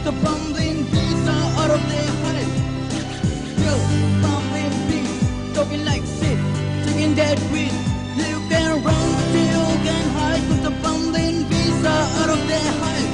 the bumbling beasts are out of their hide. Yo, bumbling beasts, talking like shit, taking that weed. You can run, but you can hide. 'Cause the bumbling beasts are out of their hide.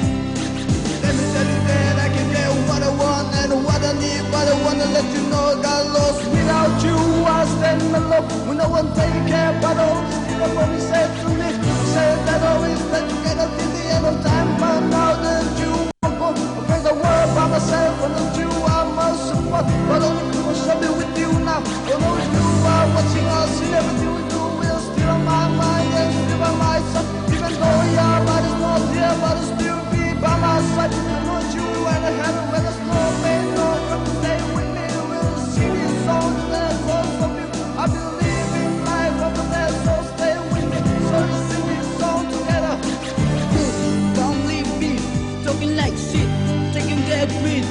Let me tell you that I can get what I want and what I need, but I wanna let you know I got lost without you. I stand alone when no one take care, but always still what you said to me. You said that always that together till the end of time, but now that you are gone, I face the world by myself, and not you I must support. But only because I'll be with you now. Although you are watching us in everything we do, we're still on my mind and still by my side. Even though your body's not here, but it's still be by my side. I want you and I have when the snow may not come to stay with me. We'll sing this song to the voice of you. I believe in life after death, so stay with me. So we sing this song together. You bumbling beast, talking like shit, taking that weed.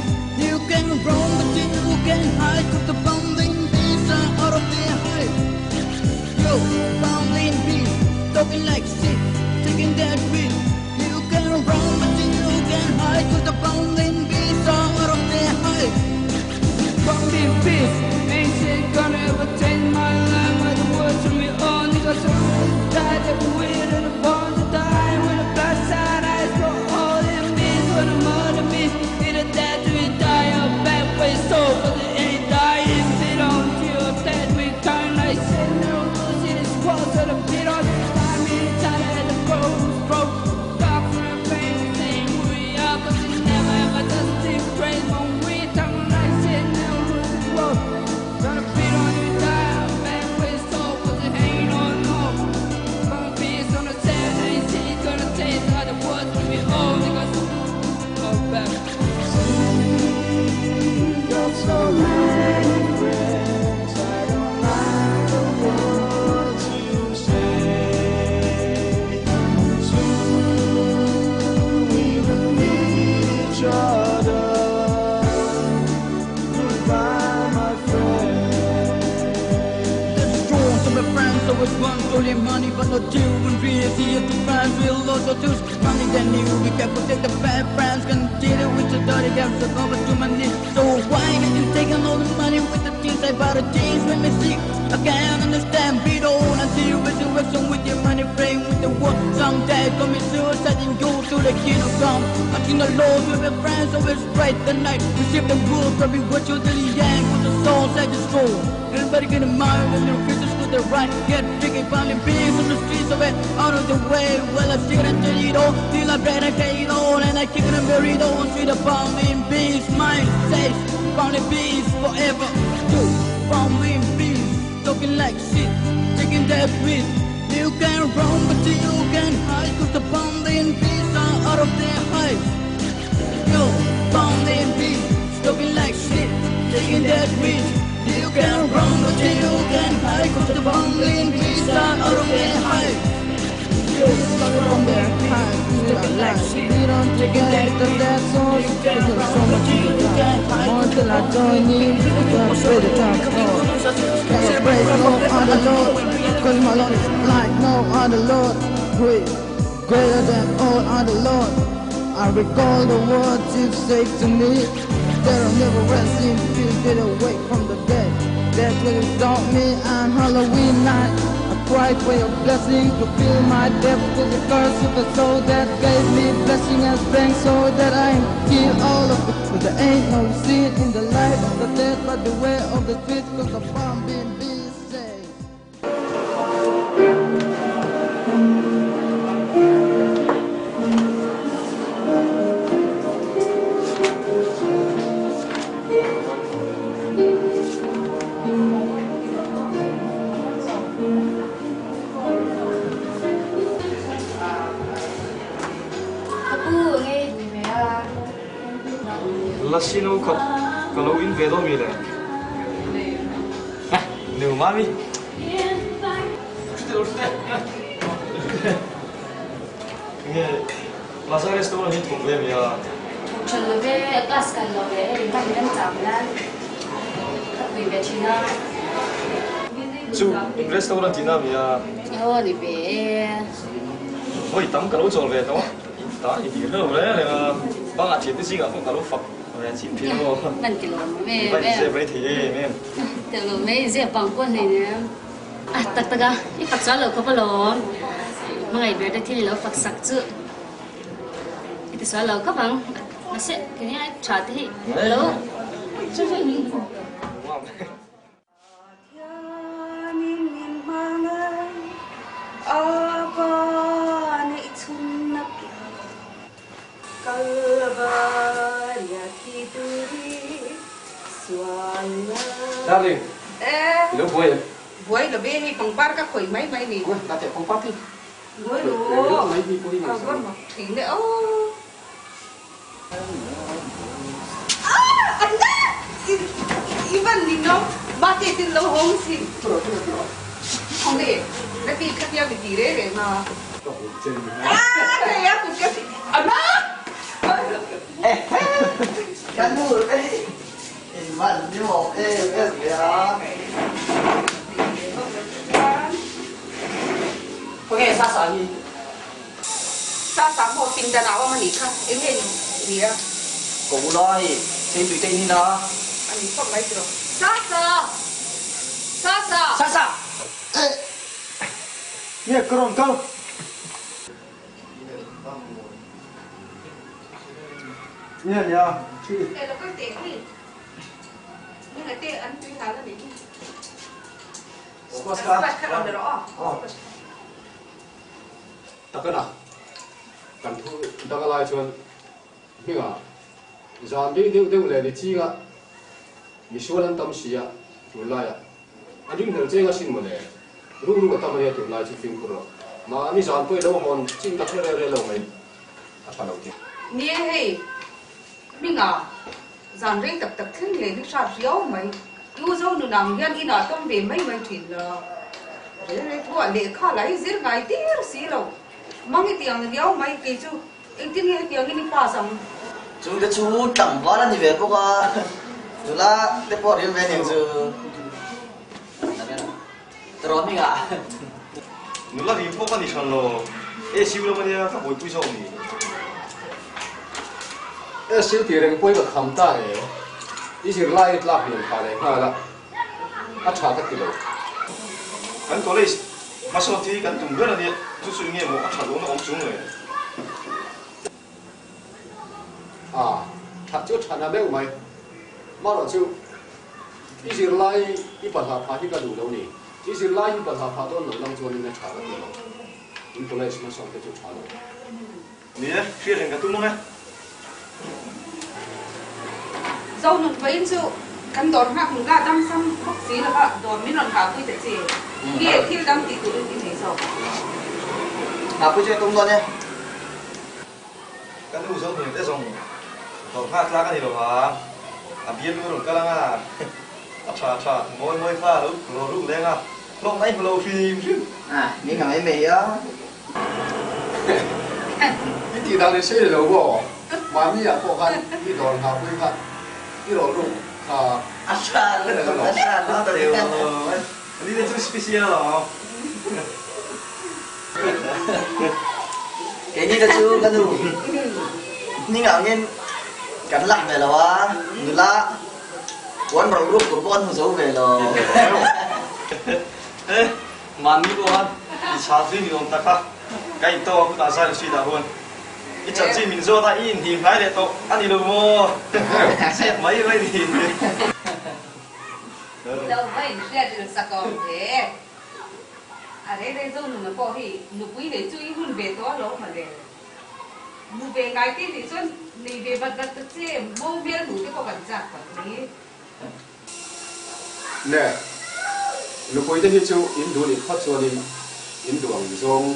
You can run, but you can hide. 'Cause the bumbling beasts are out of their hide. Yo, bumbling beast, talking like shit, taking that weed. You can run, but you can hide. 'Cause the bumbling beasts are out of their hide. Bumbling beast, ain't shit gonna ever change my life. But the words to me all niggas die that weird and the born to die. When the blood side eyes go all in me, when the murder me, either dead to die or back for your soul, but it ain't dying. Sit on till dead we turn like shit. No losing his squads to the pit on time in time at the bones broke. Stop from the pain, same who we are, 'cause it never ever does deep grace when we turn like shit. No losing world. Gonna beat on you, die, back for your soul, 'cause it ain't on no. Gonna be on the set, ain't she gonna taste all the words to me all because oh back. Got so many friends, I don't like the words you say. Soon we will need each other. Goodbye, my friend. There's strong to my friends, always want only money, but not you. And we see it to friends, we'll lose our tools. Money than you, we can protect the bad friends. Can deal with the dirty games, so over to my knees. So why have you taken all the money with the things I bought the jeans when me sick? I can't understand, be on until you resurrection with your money frame with the world. Someday commit suicide and go to the kingdom come. I think the Lord with my friends always straight the night. Receive the rules, but we watch you till the end, with the souls at the soul. Everybody get a mind when the futures to the right. Get big and finally beings on the streets of it, out of the way. Well, I see it until it all, till I bread I get it all, and I kick it and bury it all. See the bombing bees, mine says, bombing bees forever. You bombing bees, talking like shit, taking that weed. You can run, but you can hide, 'cause the bombing bees are out of their hives. Yo, bombing bees, talking like shit, taking that weed. You can run, but you can hide, 'cause the bumbling beasts are out of their hive. Yo, from their hive, talking like shit, We don't taking that the weed. dead souls, You can there's run, so but much to you be can done. hide, More till I join you, gonna pray the time Lord. Gotta praise no other Lord, 'cause my Lord is like no other Lord. Great, greater than all other Lord. I recall the words you said to me, that I'll never rest in peace till I wake from the dead. That's when you taught me on Halloween night. I cried for your blessing to fill my depth with the curse of the soul that gave me blessing and strength so that I am heal all of it. But there ain't no sin in the life of the dead, but the way of the street, 'cause the bombing bees say. Ka pu nge i tui ve a? Lasi no khat ka lo in ve dawn mi le? Eh, neu mami. Hrute lo hrute. Nge Plaza restaurant hi thawk ve mi a? Thawk tha lo ve, class kal lo ve hei hman kan cham nan ka pui ve thin a. Chu restaurant tihna mi a? Aw ni ve e. Vawi tam ka lo chawl ve tawh a, in ta i dir hleuh reng reng a. Bangah thiante zingah pawh ka lo fak reng chin thin maw? Hman ti lo em em. I va inzep rei thei em em. Ti lo mai, inzep vang pawh hlei nem. A tak tak a, i fak chuan lo khawp alawm. Hmangaih ber te thil i lo fak sak chu i ti sual lo khawp ang. Mahse, kei ai tha te hi lo. Darling, i lo buai em? Buai lo ve, hei pangpar ka khawih mai mai ni. Ui, ta teh pangpar khi. Buai lo. A va mak thin e aw. Sa sa pawh pindan ah awm a nih kha, eng nge ni a? Ko ula hei, sei tui te in in a. A ni khawp mai tiraw. Sa sa! Sa sa! Sa sa! Nge ka rawn kal. Nge nia, thi. Eng lo kal teh hei. Nge te an tui hal a nih hi. Squash kha. Squash kha rawn la rawh aw. Takana kan thu dang lai chuan hmingah zan bik deuh deuh leh ni chinga misual an tam si a, tunlaiah an ringhlel cheng asin mawle, ruk ruk a tam ania tunlai chu fimkhur rawh. Mahni zan pawh i lo hawn chin ka hre rel rel lo mai, a tha lo tih. Nia hei, hmingah zan rei tak tak thleng leh hi hrat riau mai, tu zo nun ang hian inah tawm ve mai mai thin la. Rel rel thu ah lehkha lah hi zir ngai tir si lo. Mang i tiang riau mai kei chu engtin nge hetiang in i pass ang? Chung te chu tlangval a ni ve bawk a, nula te pawh a ril ve aniang chu. Taraw hmingah. Nula rim pawh ka ni hran lo. ASU lam ania ka buaipui zawk ni. ASU tih reng pawhin ka kham ta e. I zirlai i tlak hniam phah leh nghal a, a tha ka ti lo. Kan college hmasawn hi kan tum ber ania, chu chu enge maw a tha dawn a awm chung le. A that chu tha na meuh mai. Marawh chu i zirlai i balhah phah hi ka duh lo ni. I zirlai hi balhah phah dawn lo lang chuanin a tha ka ti lo. In college hmasawn te chu tha lo. Ni e, hriat reng ka tum ang e. Zonun vawiin chu kan dawr nghak nula dam sam bawk si lova dawr min rawn hahpui ta che. Nge thil dang tih turin i nei zawk? Hahpui chu ka tum dawn e. Ka nu Zonun te zawng dawr nghak tlak a ni lova, a bialnu a rawn kal ang a, a tha tha mawi mawi kha a lo rawn ruk leng a, hlawk mai hmu lo hrim hrim. A, min ka mai mai a. I tih dan i sei lo maw? Mahni ah pawh khan i dawr nghah pui kha i rawn ruk kha. A hran lutuk, a hran lutuk. Ani te chu special alawm. Keini te chu ka nu hming angin kan lak ve lo a, nula puan ro ruk tur pawh an hmu zo ve lo. Mahni pawh khan i chhang zui ni awm tak kha ka in tawk a kutah zai lo sweet ah huan i chanchin min zawt a i inhnim hnai leh tawh a ni lo maw ziak mai mai ni. Lo va inhriat ril sak awm hle. A rei rei zo nuna pawh hi nupui nei chu i hun ve tawh alawm mawle. Mu ve ngai te nih chuan nei ve vat vat ta che mo hmel hmuh te pawh kan chak tak ni. Ne, nupui te hi chu in duh nih phawt chuanin in duh ang zawng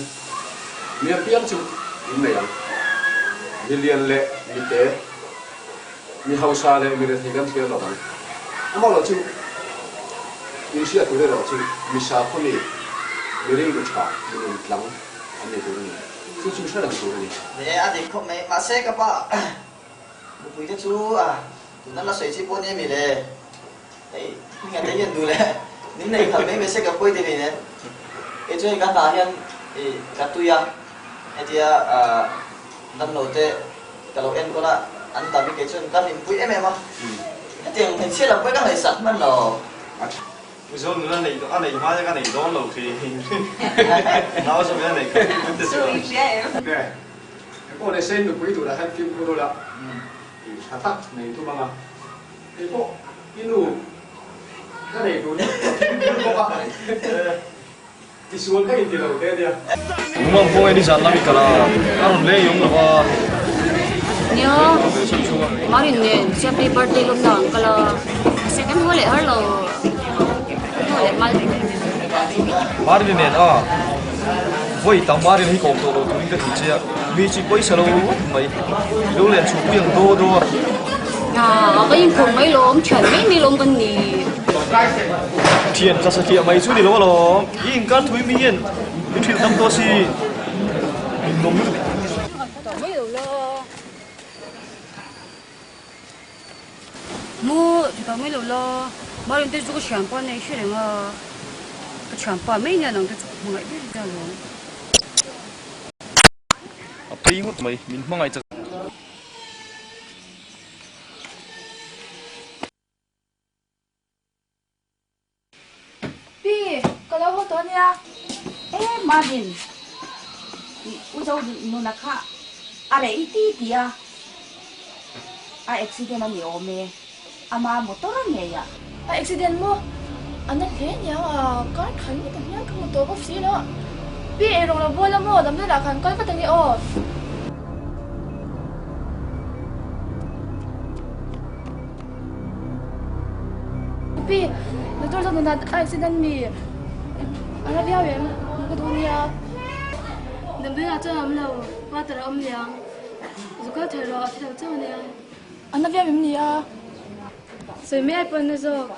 mi apiang chu in nei ang. Mi lian leh mi te, mi hausa leh mi rethei kan thlir lo ang. Amaherawh chu in hriat tur erawh chu mi sakhaw mi, mi rilru tha, mi nun tlang an ni tur a ni. Chu chu hre reng tur a ni. Ne, a dik khawp mai. Mahse ka pa nupui te chu a. Tuna la sawi chi pawh nia mi le, hei hming a te hian duh leh min nei khalh mai mai se ka pawi te vei nen. Kei chuan ka hnah hian i ka tui a, hetia damlo te ka lo enkawl a, an tam hi kei chuan ka hlimpui em em a. Hetiang hmeichhia lam pawh hi ka ngaihsak hman lo. Pu Zo nula neih a neih hma hian ka nei dawn lo khi. Nau zawk hian a neih kha pui te chu. Nge, engpawh leh se nupui turah hian fimkhur ula tih tha tak nei tum ang a. Kei pawh i nu ka nei tur hi ka fimkhur bawk a. Tisual ka inti lo te nia. Nungmang khawngaih nizan lam i kal a, a rawn leng iawm lo a. Nia, Marin nen Siamtei birthday lawmna an kal a, mahse kan haw leh har lo, kan haw leh mal. Marin nen a, vawi tam Marin hi kawm tawh lo turin ka ti che a, mi chi pawisa lo ngawt mai, i lo len chhuahpui ang daw daw a. Aa, ka inkhawm mai lawm, thian mai mai lawm kan ni. Thian tla satliah mai chu ni lo alawm, i inkar thui mi hian min hrilh tam tawh si, min nawm lutuk. Tawh mai lo la. Mu ti tawh mai lo la, Marin te chu ka thianpa nei hre reng a, ka thianpa mai nia nang te chu ka hmangaih ber nia alawm. A phei ngawt mai, min hmangaih chak. Pi, ka lo haw tawh ania. E Marvin, u zo nuna kha a reh i ti ti a, a accident a ni awm e, ama motor a ngei a. A accident maw? A na hle aniang a, kar khat ngawt ang hian ka hmu tawh bawk si lo. Pi, eirawng lo bual a maw? Damdawi lah khan kal vat ang e aw. Pi, doctor zawk nunah a accident mi a la viau em? Ka duh nia. Damdawi ah chuan a awm lo, water a awm liang. Zu kal thei rawh, a thi lo chauh ania. A na viau em ni a? Sawi mai ai pawh a na zawk.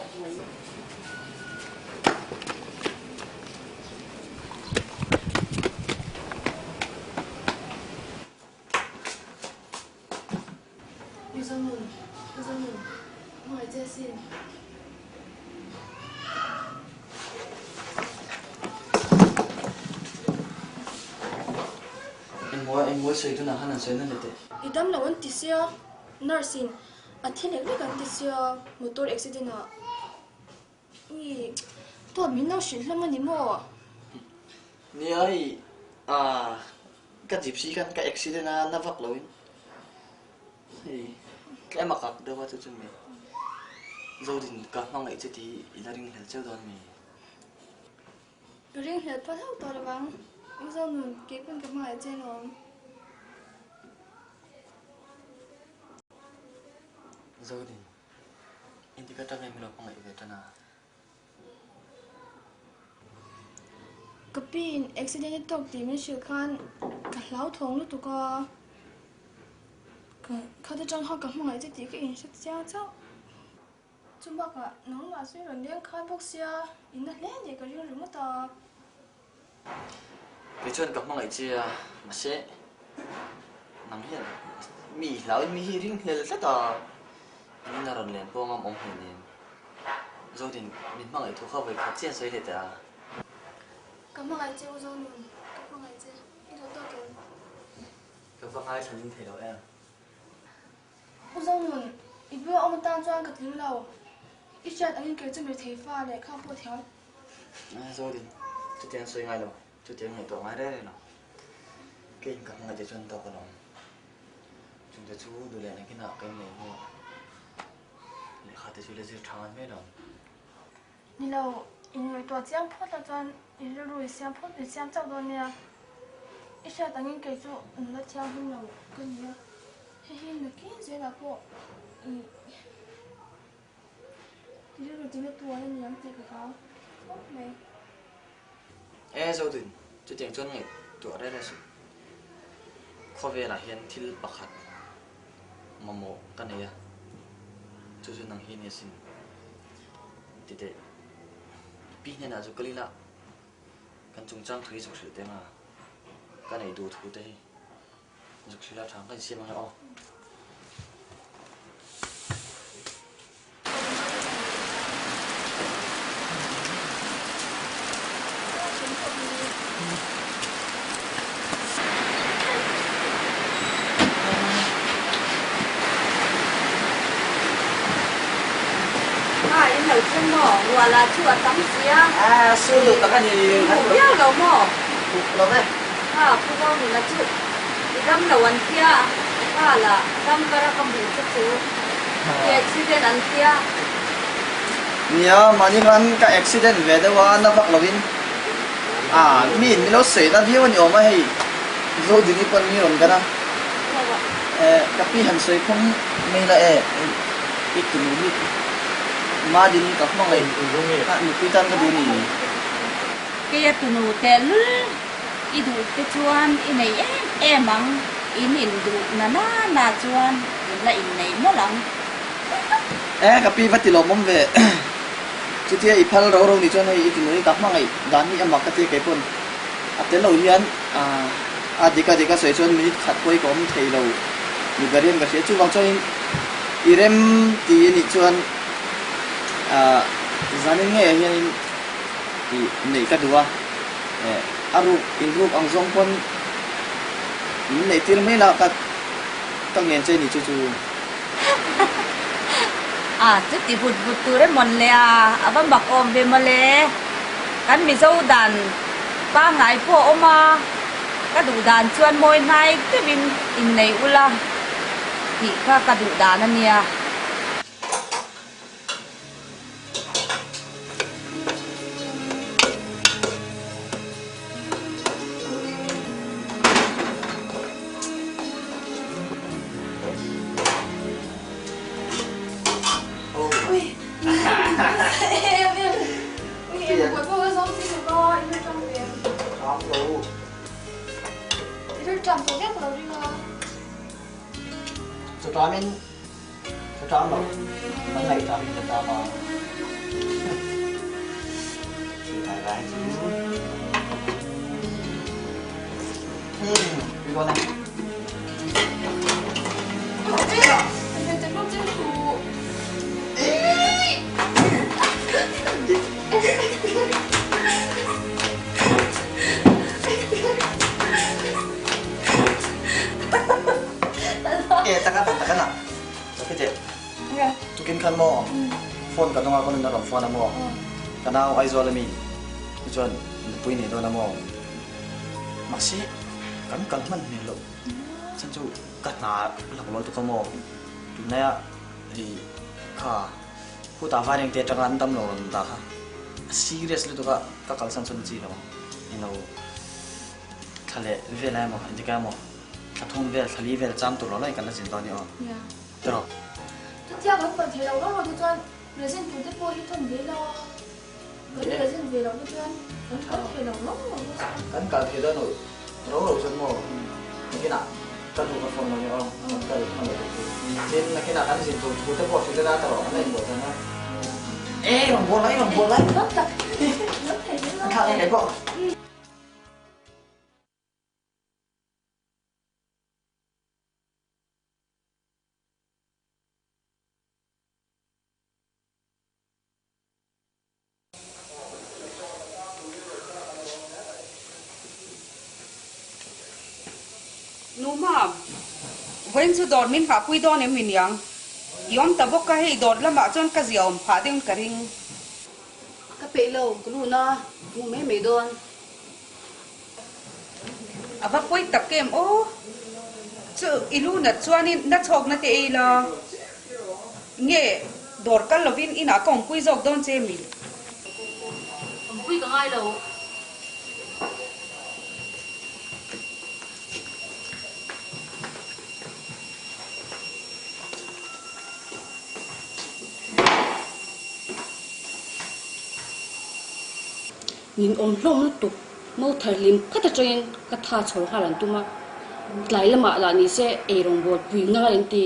U Zonun, U Zonun, hmangaih che asin. Engmawi, engmawi sawi tunah khan an sawi na le teh. I dam lo an ti sia, nurse in a thi lek lek an ti sia, motor accident ah. Ui, tawt min lo hrilh hlawm a ni maw? Nia hei, ah, ka gypsy khan ka accident a na vak loin hei tlem a kak deuh a chu chu mi Zodin ka hmangaih che tih i la ringhlel cheu dawn mi? Ka ringhlel phal hauh tawh lovang, U Zonun, keipawn ka hmangaih che alawm. Zodin. Engtik atang nge min lo hmangaih ve tan a? Ka piin accident i tawk tih min hrilh khan ka hlauthawng lutuk a, ka khat atang khan ka hmangaih che tih ka inhre chiang chauh. Chu bakah nangmah chu i rawn leng khan bawk sia, i na hle nih ka ring ringawt a. Kei chuan ka hmangaih che a, mahse nang hian mi hlauin mi hi ring hlel tlat a, in a rawn len pawh ngam awm hlein em? Zodin min hmangaih thu kha vawi khat chian sawi leh teh a. Ka hmangaih che u Zonun, ka hmangaih che, i duh tawk em? Ka va ngaithla ning thei lo em? U Zonun, i bula awm atan chuan ka tling lo, i hriat angin kei chu mirethei fa leh kha pawh thiam Zodin, chutiang sawi ngai lo, chutiang ngaihtuah ngai reng reng lo. Keiin ka hmangaih te chuan tawk alawm. Chungte chu duh leh nakinah ka inneih hnuah lehkha te chu la zir tha ngan mai lo. Ni lo, inngaihtuah chiang phawt la chuan i rilru i siam phawt, i siam chauh dawn nia. I hriat angin kei chu nula thianghlim lo ka ni a, hei hi nakin zelah pawh i. Rilru tina tuan a niang tih ka hlau khawp mai. E Zodin, chutiang chuan ngaihtuah reng reng suh. Khawvelah hian thil pakhat mamawh ka nei a, chu chu nang hi a ni asin. Ti teh, pi hnenah chu kal ila kan chungchang thu hi zuk hrilh teh ang a, ka neih duh thu te hi. Zuk hrilh a tha ang ka insiam ang e aw. thleng maw? Ruah lah chu a tam sia. A, sur duh tak a ni. Hmuh viau lo maw? Hmuh lo e. Kha, Pu Zonuna chu i dam lo an tia, kha la dam kar a ka hmuh che chu i accident an tia. Nia, mahni khan ka accident ve deuh a, na vak lovin a, mi in min lo sawi na viau a ni awm a hei, Zodini pawn mi rawn kan a, ka pi han sawi phawng mai la e, hei i tunu hi Madini ka hmangaih a, nupui tan ka duh a ni. Keia tunu tehlul i duh te chuan i nei em em ang, in induh na na na chuan in la innei mawlh ang. E ka pi va ti lawmawm ve. Chutia i phal ro ro ni chuan hei i tunu hi ka hmangaih dan hi a mak ka tia kei pawn a tel lo hian a dik a dik a sawi chuan minute khat pawh hi ka awm thei lo ni ber hian ka hria. Chuvang chuanin i rem ti a nih chuan zanin ngeiah hianin i neih ka duh a, a ruk inruk ang zawng pawn min neih tir mai la ka ka ngen che ni chu chu. A chuti vut vut tur emawn le a, a va mak awm ve mawle. Kan Mizo dan pangngai pawh a awm a, ka duh dan chuan mawi hnai deuhin innei ula tih kha ka duh dan a nia. Ka ṭam lo, ka ngaihṭam in ka ṭam a. Tlai lai chu. Tui dawn e. E taka taka na. Chakite, tukin khan maw phone ka dawng a, ka nun a rawn phone a maw, ka nau Aizawl ami hi chuan nupui nei dawn a maw, mahse kan kal hman hmel loh chhan chu ka hna lak lawi tuk a maw, tunlaia i kha khutah vairengte atanga an dam lo rawn dah kha a serious lutuk a, ka kalsan chuan a chi lo ang, eng lo thla leh vel a emaw engtikah emaw. Thla thum vel, thla li vel cham tur lo lai kan la zin dawn i aw. Tiraw? Chutia kan pan thei lo rawh rawh te chuan present tur te pawh hi thawn ve la. Kan present ve loh te chuan kan kal thei lo rawh rawh bawk sia. Kan kal thei dawn lo ro ro chuan maw nakinah ka nu ka phone dawn i aw. Kan kal hman lo tur chu. Tin nakinah kan zin tur thu te pawh hrilh ila tiraw an la inbuai chuan a. Ei rawn bual lai rawn bual lai. Lam tak. Lam thei hle la. An thlak nge kei pawh. Nu mam, vawiin chu dawr min hahpui dawn em iniang? I awm ta bawk a, hei dawr lamah chuan ka zia awm phah deuhin ka ring. Ka peih lo, ka luna hmu mai mai dawn. A va pawi tak em aw? Chu i lu nat chuanin na chhawkna te ei la, nge dawr kal lovin inah ka awmpui zawk dawn che mi? Awmpui ka ngai lo. Min awm hlawm lutuk, mo thar hlim khat atangin ka tha chho nghal an tum a, tlai lamah lah ni se ei rawngbâwl pui ngai an ti.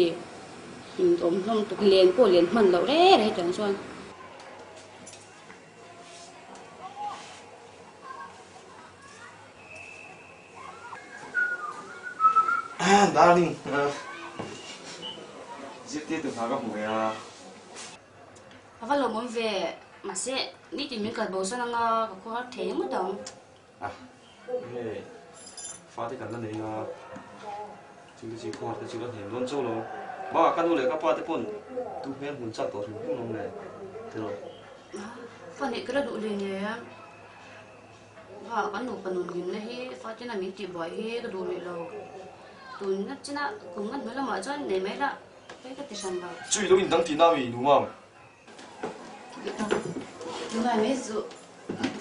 Min awm hlawm lutuk, len pawh len hman loh reng reng hetiang chuan. Darling, zirtirtu hna ka hmu ve a. A va lawmawm ve, mahse nitin min kal bo san anga ka khaw har thei ngawt ang. A, nge fate kan la nei a, chungte chi khaw har te chu ka hnem dawn chauh lo. Bakah ka nu leh ka pa te pawn tu hmel hmun chak tawh hrim hrim lo le, tiraw? Fa neih ka la duh hleinem. Ba kan nupa nun hlimna hi fatina min tihbuai hi ka duh rih lo. Tunna chinah kum nga hnu lamah chuan nei mai la hei ka ti hran lo. Chu i lo indang tihna mi nu mam? Tungai mai chu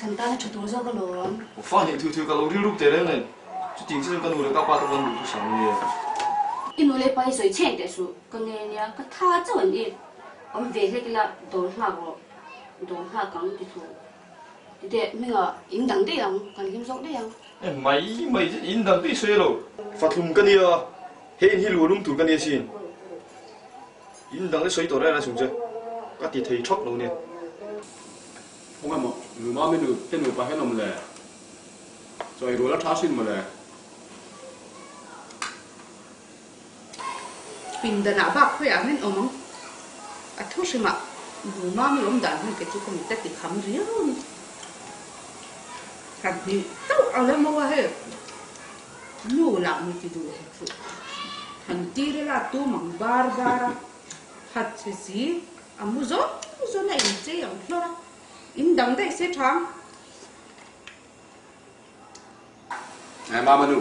kan tana tha tur zawk alawm. Fa hnih thu thu ka lo rilruk teh reng nen chutiang chu chuan ka nu leh ka pa te pawh an duh thu sang nia. I nu leh pa hi sawi chheng teh suh ka nge nia ka tha chauh an i awm ve hlek ila dawr nghak rawh dawr nghak ang ti thu. Titeh hmingah in dang daih ang, kan hlim zawk daih ang. E mai mai chu in dang daih sawi lo. Fathlum ka nia, he in hi lu a lum tur ka nia sin. In dang daih sawi tawh reng reng chung che, ka ti thei thawk lo nia. Kawng emaw nu mami nu te nupa hian awm le, chaw ei rual a tha sin mawle. Pindanah bak khawiah hian awm ang. A thu hrimah nu mami awm dan hian kei chu ka mit a ti kham riau a ni. Kan hnih chauh a la maw a hei. Nu lah mi ti duh hek suh. Han tir ila tum ang bar bar a, khat che si a mu zawng zawng a inchei ang hlawr a, in dang daih se tha ang. He mama nu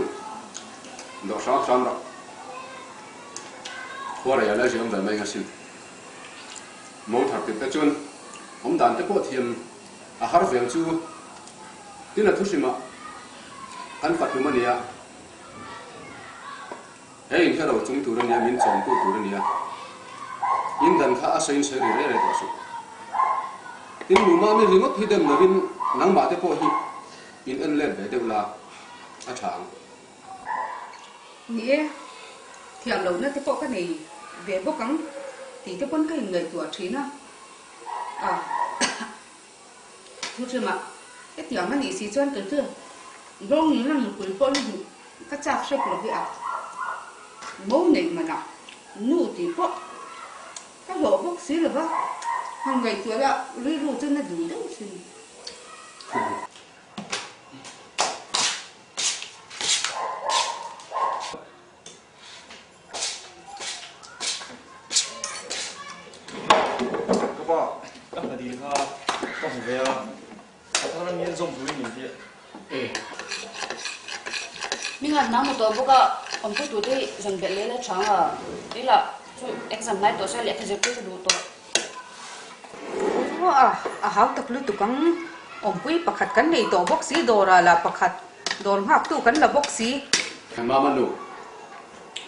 dawh hrang hrang rawh. Khua rei a la ziam ve mai nga sin. Mo thar tirh te chuan awm dan te pawh thiam a har vel chu tin a thu hrimah kan fatlum a nia. He in hi ro chung tur a nia, min chawmtu tur a nia. In dan kha a sawiin sawi ri rei rei tawh suh. Tin nu mami ringawt hi dem lovin nangmah te pawh hi in en let ve deuh la a tha ang. Ni e, thiam lohna te pawh ka nei ve bawk ang tih te pawn ka inngaihtuah thin a. A Thu hremah, hetiang a nih si chuan kei chu rawng in lang nupui pawh hi duh ka chak hrep lo hi a. Mo neih manah nu tih pawh ka hlawh bawk si lo va, han ngaihtuah lah rilru chuan a duh deuh thin. Ka pa, ka hna dil kha ka hmu ve a, a thar ang hian zawm turin min ti a. E. Mingan nang mu tawh bawk a, awmpui tur te hi zan belh leh la chang a, kei lah chu exam hnai tawh sia lehkha zir pui ka duh tawh. Aw a, a hau tak lutuk ang, awmpui pakhat kan nei tawh bawk si, dawrah lah pakhat dawr nghaktu kan la bawk si. Mama nu,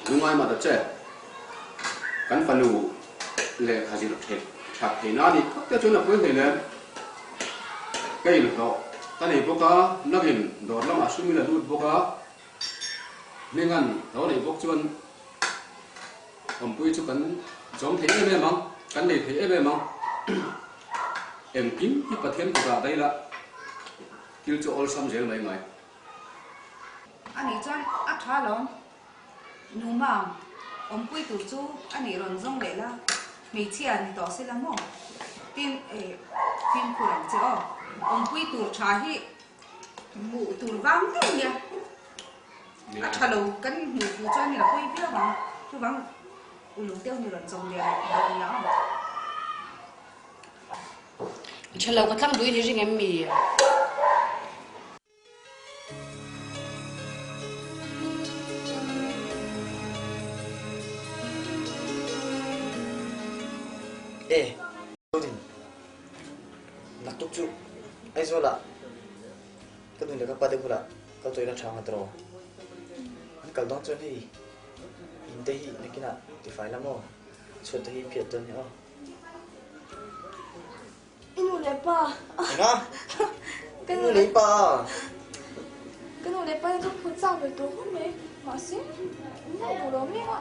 Lungai mah ta che, kan fanu lehkha zir that that thei na ni phawt te chuan a pui hlei le. Ka inhlawh ka nei bawk a, nangin dawr lamah sum in a lut bawk a, Hminga'n lo nei bawk chuan awmpui chu kan zawm thei em em ang, kan nei thei em em ang. Engkim hi Pathian kutah daih la, thil chu awlsam zel mai ngai. A nih chuan a tha alawm. Nu Mam, awmpui tur chu a nih rawn zawng leh la, hmeichhia ni tawh se la maw? Tin, eh, fimkhur ang che aw. Awmpui tur tha hi hmuh tur vang deuh nia. A tha lo kan hmuh fuh chuan a pawi viau ang. Chuvang uluk deuh ni rawn zawng leh dawn la aw. Tha lo ka thlang duh i ni ring em mi? E, Dodin, naktuk chu Aizawlah ka nu leh ka pa te bulah kal tawh ila tha ang a tiraw? An kal dawn chuan hei in te hi nakinah tifai la maw? Chhuat te hi phiat dawn nia aw. I nu leh pa. Enga? Ka nu leh pa. Ka nu leh pa chu phut chak ve tawh khawp mai. Mahse, an lo duh lo mek a.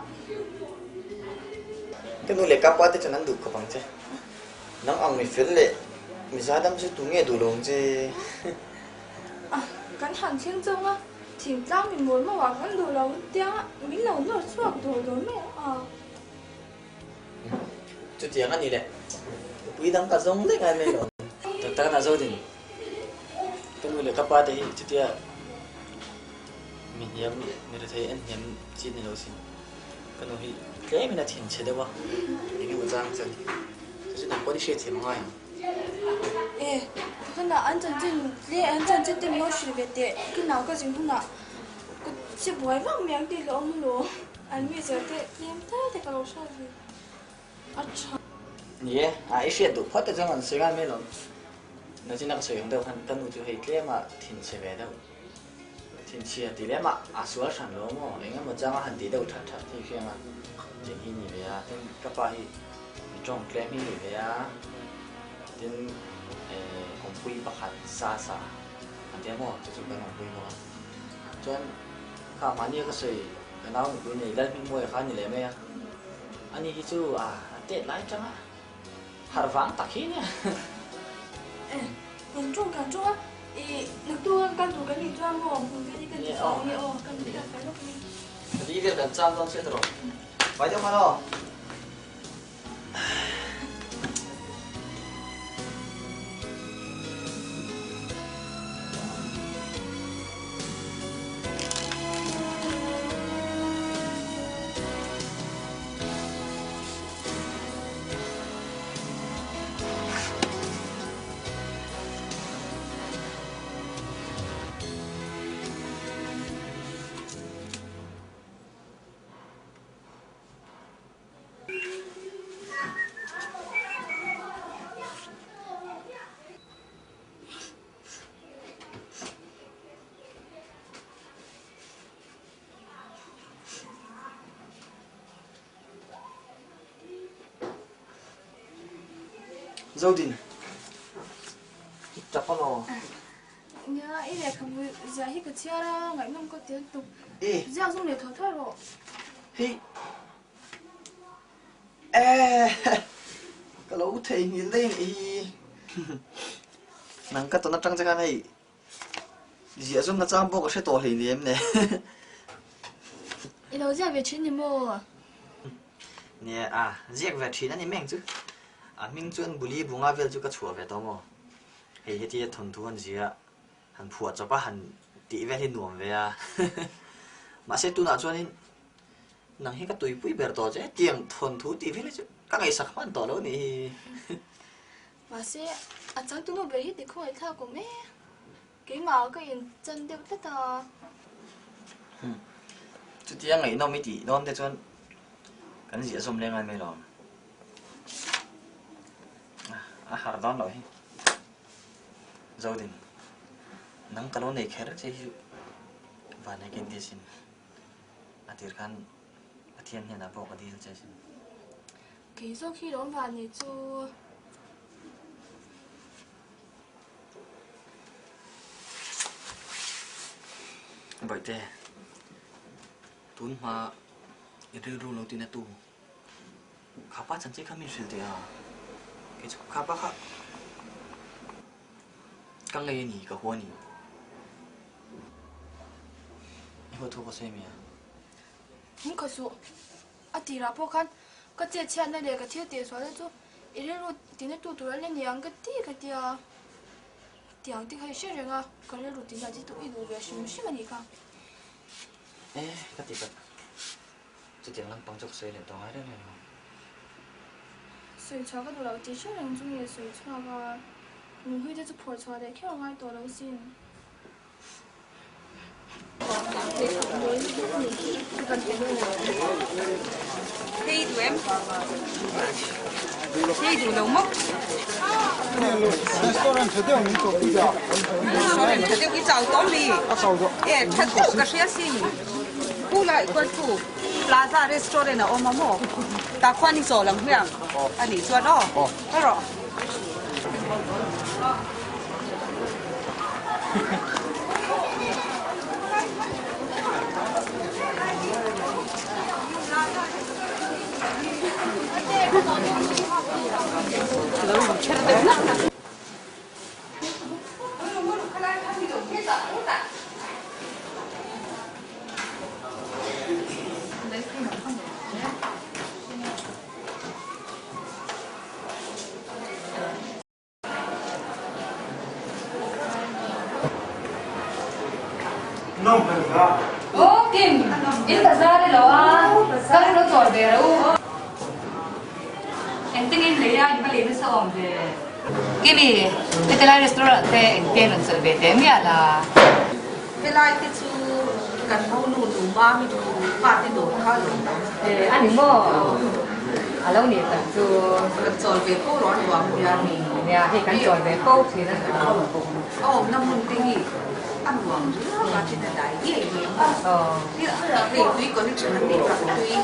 Ka nu leh ka pa te chuan an duh khawp ang che. Nang ang mi fel leh mi zaidam chu tu nge duh lo ang che? A, kan han thleng chauh a, thingtlang mi mawl mauah kan duh lo tiang a, min lo nawr chhuak dawr dawr mai a. Chutiang a ni le. Nupui dang ka zawng daih ngai mai lo. Tak tak a zo din. Ka nu leh ka pa te hi chutia mi hniam mi rethei en hniam chi ni lo sin. Ka nu hi tlem in a thinchhe deuh a, eng emaw chang chuan chu chu nang pawh ni hriat thiam a ngai ang. E, hunah an chanchin tle an chanchin te min lo hrilh ve teh, ka nau ka zin hunah ka che buai vak mai ang tih hlauhawm alawm. An mizia te tlem tal te ka lo hriat ve a tha. Ni e, a i hriat duh phawt te chuan kan sawi ngai mai alawm. Nachina ka sawi ang deuh khan ka nu chu hei tlema thinchhe ve deuh. Thinchhia ti lem a, a sual hran lo maw? Eng emaw changa han tih deuh that that hi hriang a, tiang hi ni ve a, tin ka pa hi mi tawng tlem hi ni ve a, tin eh awmpui pakhat sa sa an tia maw chu chu kan awmpui bawk a, chuan kha mahnia ka sawi ka nau nupui nei Lalhmingmawia kha a ni leh mai a, ani hi chu a tet lai tang a, Harh vang tak hi nia. Eh, kan tawng kan tawng a, i naktu kan kal tur kan nih chuan maw hmun vel hi kan ti fai nge aw, kan ti fai lawk mai. Ri vel kan cham dawn chiah tawh rawh. Fai deuh khan aw. Zodin, i tap alaw? Nia, i lehkhabu ziah hi ka chhiar a, ngaihnawm ka ti lutuk. Ziak zawng leh thaw thaw rawh. Hei, eh, ka lo theihnghilh daih a nih hi. Nang ka tawn atang che khan hei Ziah zawm na chang pawh ka hre tawh hleinem le. I lo ziak ve thin ni maw? Nia, a ziak ve thin a ni meng chu. A hming chuan Buli Bunga vel chu ka chhuah ve tawh maw? Hei hetia thawnthu han zia, han phuah chawp a, han tih vel hi nuam ve a. Mahse tunah chuanin nang hi ka tuipui ber tawh che, tiang thawnthu tih vel hi chu ka ngaihsak hman tawh lo nih hi. Mahse, a changtu nu ber hi ti khawngaih thlak awm e. Keimah ka in chan deuh tlat a. Umm, chutia ngaihnawm i tih dawn te chuan kan ziah zawm leng ai mai lo. A har dawn loh hi. Zodin, nang ka lo nei kher che hi chu vanneih ka inti asin. A tir khan Pathian hnenah pawh ka dil che asin. Kei zawk hi lawm van ni chu. Bawihte, tun hma i rilru lo tina tu khapa chanchin kha min hrilh teh a, kei chu khapa kha ka ngei a ni, ka hua a ni. I huathu ka sawi mai a. Hming kha suh. A tirah pawh khan ka chet chhiatna leh ka thil tih sualna chu i rilru tina tu tur a la ni ang ka ti ka ti a, tiang te kha i hre reng a, ka rilru tina chi chu i duh ve hrim hrim a nih kha. E, ka ti pat. Chutiang lampang chu ka sawi leh tawh ngai reng reng lo. Sawi chhuah ka duh loh tih hre reng chu nge sawi chhuak a, nunhlui te chu phawrh chhuah leh kher a ngai tawh lo sin. Hei duh em? Hei duh lo maw? Restaurant tha deuh min tawh pui a. Restaurant tha deuh i chau tawh mi? A chau tawh. E tha deuh ka hria sin. Khu lai khuan khu Plaza restaurant a awm a maw? Tah khuan i chawl ang hmiang a nih chuan aw. Erawh. Aw Kim, in bazar ilo a, kal lo chawl ve ro. Engtin in lei a, in va lei nasa awm ve. Kimi, heti lai restaurant te engte rawn chawlh ve teh miah la? Helai te chu kan ho nu nu mami thu pa te dawr kha a lo awm. E, a ni maw? A lo nih tak chu. Kan chawl ve fo rawh a nuam hian. Nia, hei kan chawl ve fo thin a nuam. A awmna hmun te hi a nuam riau a, tin a dai ngei mai a. Hei tui connection an neih kha tui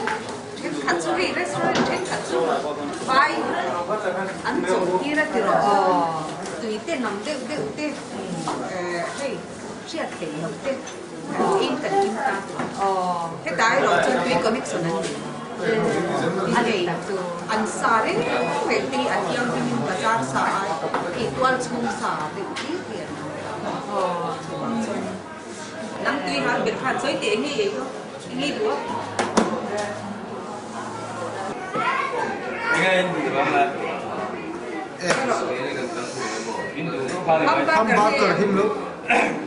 thenkhat chu hei restaurant thenkhat chu vai an chawl tir a ti rawh. Tui te nam deuh deuh te hei. Hriat theih loh te in kan kim ta tawh. Heta erawh chuan tui connection an nei. A nei an sa reng reng te hi a thianghlim in bazar sa ai hei tual chhung sa deuh hlir hi an awm ta. Chuvang chuan nang tui hal ber khan sawi teh enge ei dawn enge duh a. Enge in duh ang le? Hamburger hi lo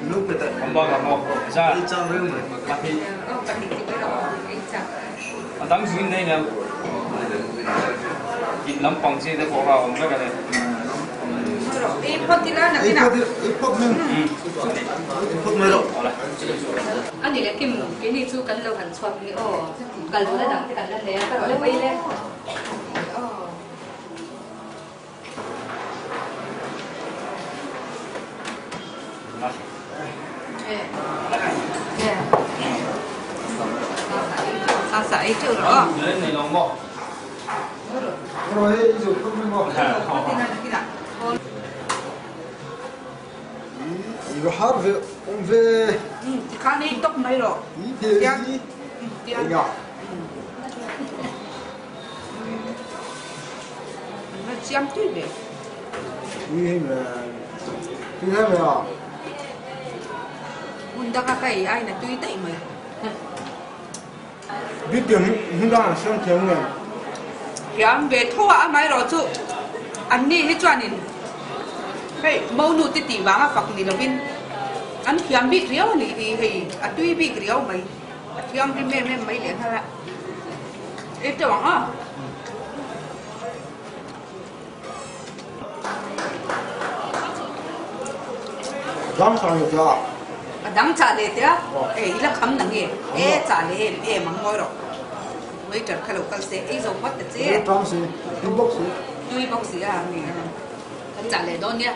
lo pe ta. Hamburger maw? Za. Ei chang reng mai. Pahnih. A dang zu in nei nia. In lampang chi te pawh kha a awm vek a ni. Ei phawt ila nakinah. Ei phawt mai. Ei phawt mai rawh. A ni le Kim, keini chu kan lo han chhuak ni aw. Kal duhna dang te kan la nei a, ka rawn mai le. Siam tui ve. Hmun danga ka ei aiin a tui daih mai. Thiam ve tho a, amaherawh chu anni hi chuanin hei monu te tih vanga fak ni lovin an thiam bik riau a nih hi, hei a tui bik riau mai. A thianghlim em em mai leh nghal a. Ei teuh ang aw. A dang chah leh teh a. Ei i la kham na nge? E chah leh em em ang ngawi rawh. Waiter kha lo kal se ei zo phawt ta che. Tui bawk si a. Kan chah leh dawn nia.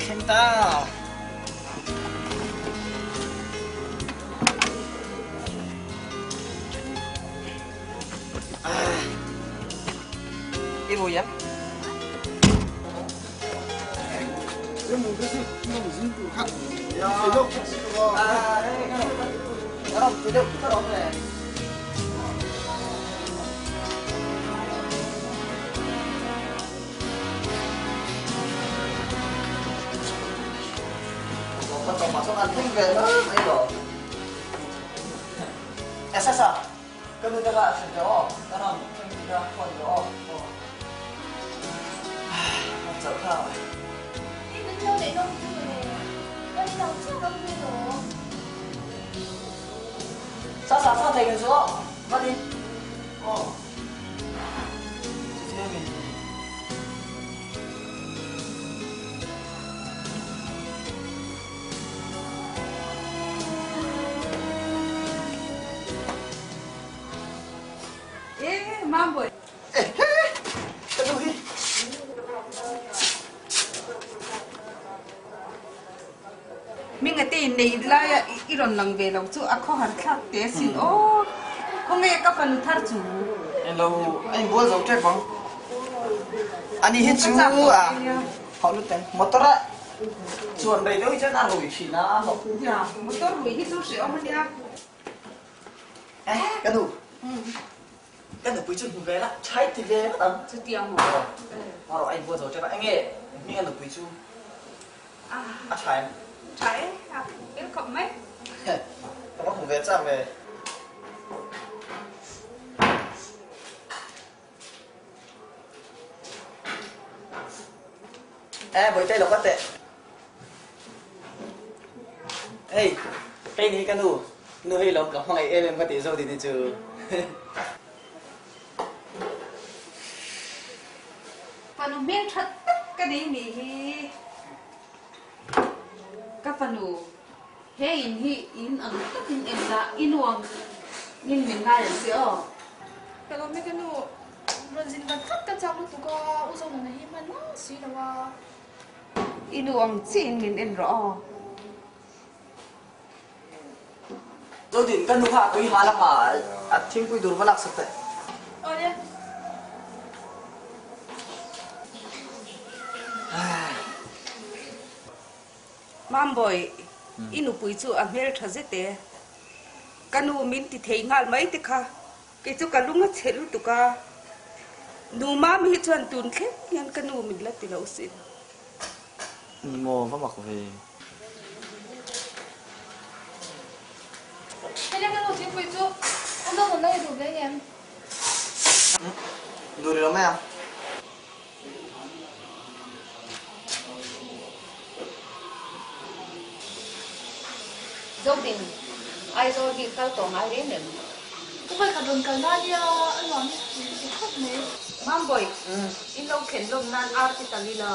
Thleng ta. I vui em? Minga te nei laia i rawn lang ve lo chu a khawhar thlak te asin aw. Khawnge ka fanu thar chu? Hello, a inbual zo tep ang. Ani hi chu a hauh lut ang. Motor a chuan rei deuh hi chuan a rui thin a. Nia, motor rui hi chu hrehawm ania. Eh, ka nu. Ka nupui chu hmu ve la, chhai ti ve ngawt ang. Chutiang maw? Aw, a inbual zo tep a. Enge hminga nupui chu a tha em? Tha e, a fel khawp mai. Ka va hmu ve chak ve. Eh, Bawihte lo ka teh. Hei, hei ni hi ka nu, nu hei lo ka hmangaih em em ka tih zawk dini chu. Fanu hmel tha tak ka nei nih hi. Ka fanu, he in hi in ang takin en la, i nuam in min ngai ang che aw. Ka lawm e ka nu, rawn zin vat vat ka chak lutuk a, u Zonana hi hman ngang si lo a. I nu ang chiah in min en rawh aw. Zodin, ka nu kha a tui hal anga a thingpui dur va laksak teh. Awle. Mambawi, i nupui chu a hmel tha zet e. Ka nu min ti thei nghal mai te kha kei chu ka lung a chhe lutuk a. Nu Mami hi chuan tun thleng hian ka nu min la ti lo sin. Ni maw, va mak ve. Hei ka nu thingpui chu a zawng rawn la i duh ve ngem? Duh rih lo mai ang. Zodin, Aizawl hi kal tawh ngai reng em? Ka vawi khat rawn kal na nia a nuam i khawp mai. Mambawi, in lo thlen lawm nan ar ti tal ila.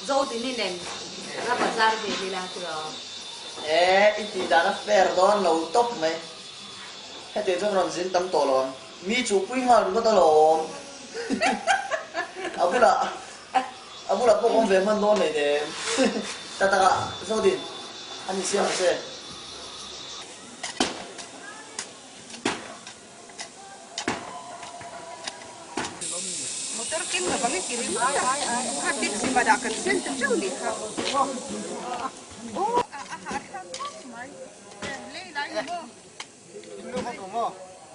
Zodini nen ra bazar ve lila tiraw? E, i tih dan a fair dawn lo tawp mai. Hetiang chuan rawn zin tam tawh lo ang. Mi chuhpui nghal ringawt alawm. A bulah a bulah pawh awm ve hman dawn hleinem. Tak takah Zodin a ni siam ang che. Motor keng lovang i ti ringawt a, kha taxi banah kan sen ta teuh nih kha. Aw a hahthlak khawp mai. Lei lai ni maw?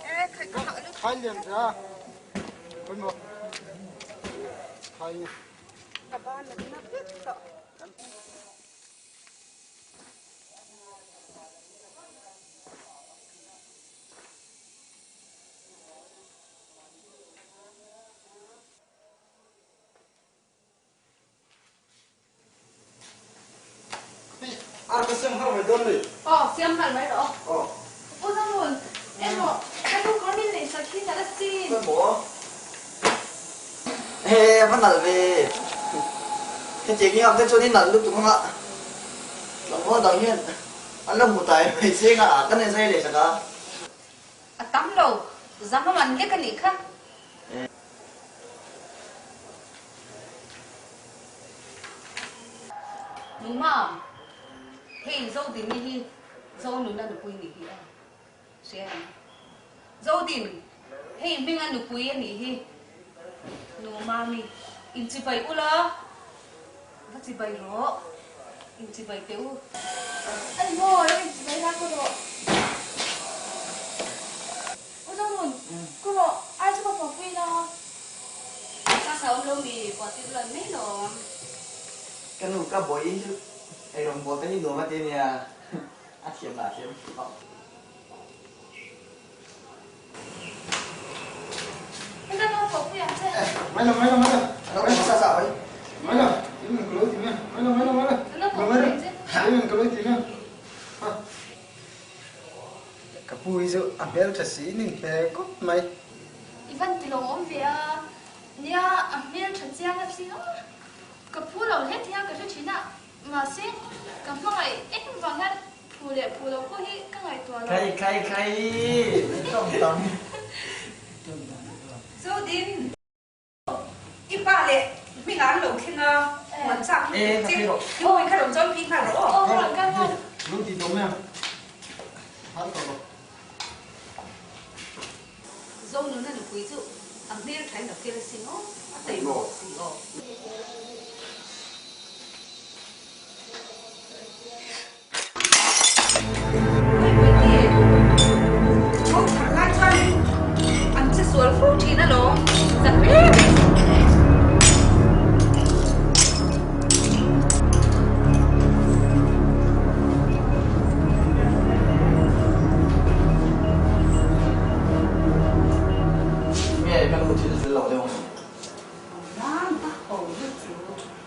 E khai ka hah lutuk. Ka ban a na vek tawh. Ar ka siam nghal mai dawn ni. Aw, siam nghal mai rawh. Aw. U Zangun, emaw ka nu kawr min neih sak hi nalh asin. Khawi maw? He, a va nalh ve. Hetiang hi ang te chuan i nalh lutuk anga tlangval dang hian an lo hmu tai mai che nga ka nei zai leh sak a. A tam lo, zang a man lek a nih kha. Nungmam, hei Zodini hi Zonuna nupui nih hi a hria em? Zodin, hei hminga nupui a nih hi. Nungmami, inchibai ula, va chibai rawh, inchibai teh u. A ni maw, lo inchibai la ka rawh. U Zonun, ka rawh, ai chu ka pawhpui la. Ka sa awm lo mi pawh tir lan mai lawm. Ka nu ka bawi hi chu eirawng bawl te hi nuam a ti ania, a thiam lah a thiam tawh. Ka nu pawhpui ang che. Mai lo mai lo mai lo. Ano ka sa sa oi. Mai lo, in ka lo ti mai. Mai lo mai lo mai lo. Ka nu pawhpui ang che. In ka lo ti mai. Ka pu hi chu a hmel tha si in inhmel khawp mai. I van ti lo awm ve a, nia a hmel tha chiang a tling a, ka phu lo hle tih a ka hre thin a, mahse ka hmangaih eng vang hian phu leh phu lo pawh hi ka ngaihtuah lo. Khai khai khai tawng tam. Zodin. I pa leh hmingah an lo thleng a, huan chak lutuk che. I hawi kha rawn chawi phei nghal rawh aw. Aw, rawn kal nghal. Lo ti tawh mai ang. Har tawh lo. Zonuna nupui chu a hmel thain a fel asin aw, a taima bawk si aw. Nge ka nu thil fel lo deuh ang.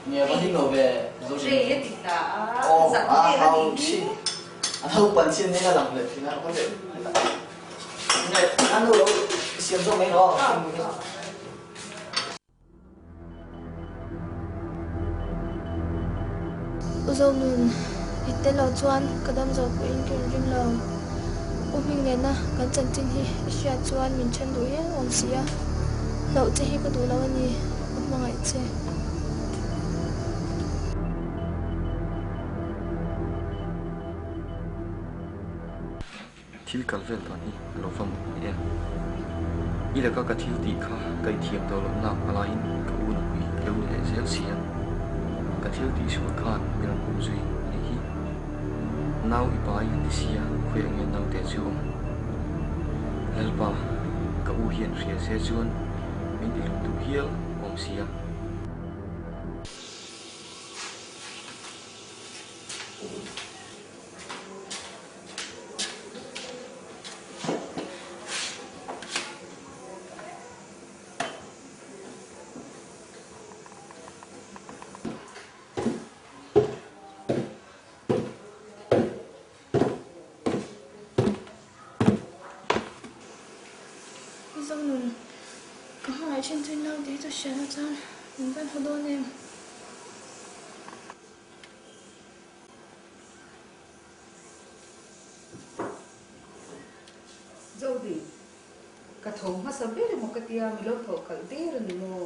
Nge va hlim lo ve Zodin. Aw a hau thin. A naupan chin in a lang leh thin a, ka leh nge a nu lo siam zawk mai lo. U Zonun, i tel lo chuan ka dam zo pawhin ka inring lo. U Hming nena kan chanchin hi i hriat chuan min then duh hial awm si a, hlauh che hi ka duh lo a ni, ka hmangaih che. Thil kal vel dan hi a lo va mawk ni em? I laka ka thil tih kha ka inthiam tawh loh nak alaiin ka u nupui a lo ni leh zel si a, ka thil tih sual khan min rawn um zui a nih hi. Nau i pai an ti si a, khawiah nge naute chu awm? Lalpa, ka u hian hria se chuan min ti hlum duh hial awm si a. Zonun, ka hmangaih thin chu in lo tih chu hriatna chuan min van haw dawn em? Zodi, ka tho hmasa ber emaw ka tia, mi lo tho khalh der a ni maw?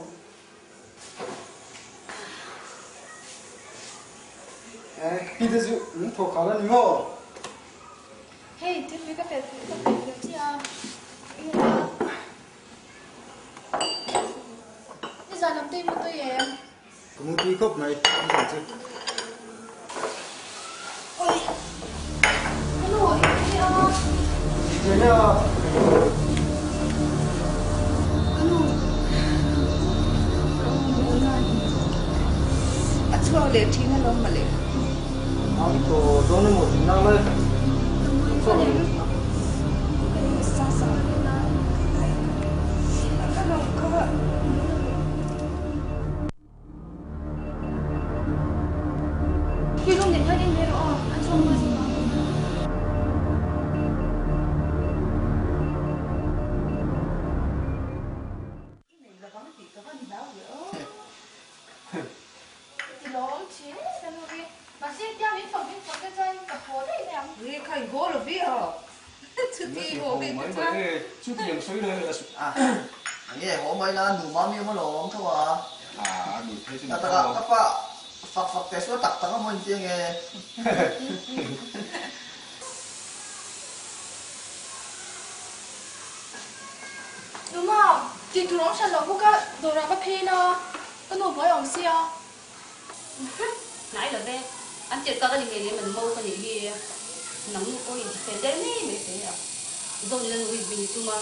Eh, pi te chu min tho khalh a ni maw? Hei, thil hi ka pe ka pe fel chiah a, eng nge a? Nizan lam te i mu tawih em? Ka mu tui khawp mai, nizan chu. Oi! Ka nu, i ti a. Ti nia. Ka nu, ka u mi awm na a ni. A chhuak leh thin alawm mawle. Ang tawh dawn emaw tih nak lai. Ka chhuak leh lutuk. Ka nu sa sa. Ka lo kha. Khi lung nen hian in ber aw, a chhawng hma zing ang. I nei lovang tih ka van hlau ve aw. Ti lawm thin ka nu hi. Mahse tiang min fak min fak te chuan ka haw daih mai ang. Nge kha i haw lo ve aw. Chuti i haw ve te chuan. Chuti ang sawi le a A nge haw mai la nu mami awm alawm tho a. A ni phei chu ni tho. Ka pa fak fak teh sual tak tak a maw inti ange. Nu mam, tih tur awm hran lo bawk a, dawrah va phei la, ka nu buai awm sia. Hnai lo ve, an tirh kak a ni ngei lem an mo ka nih hi, nang nu pawh in ti fel der mai mai thei a, zawn ila nui bin i tum a.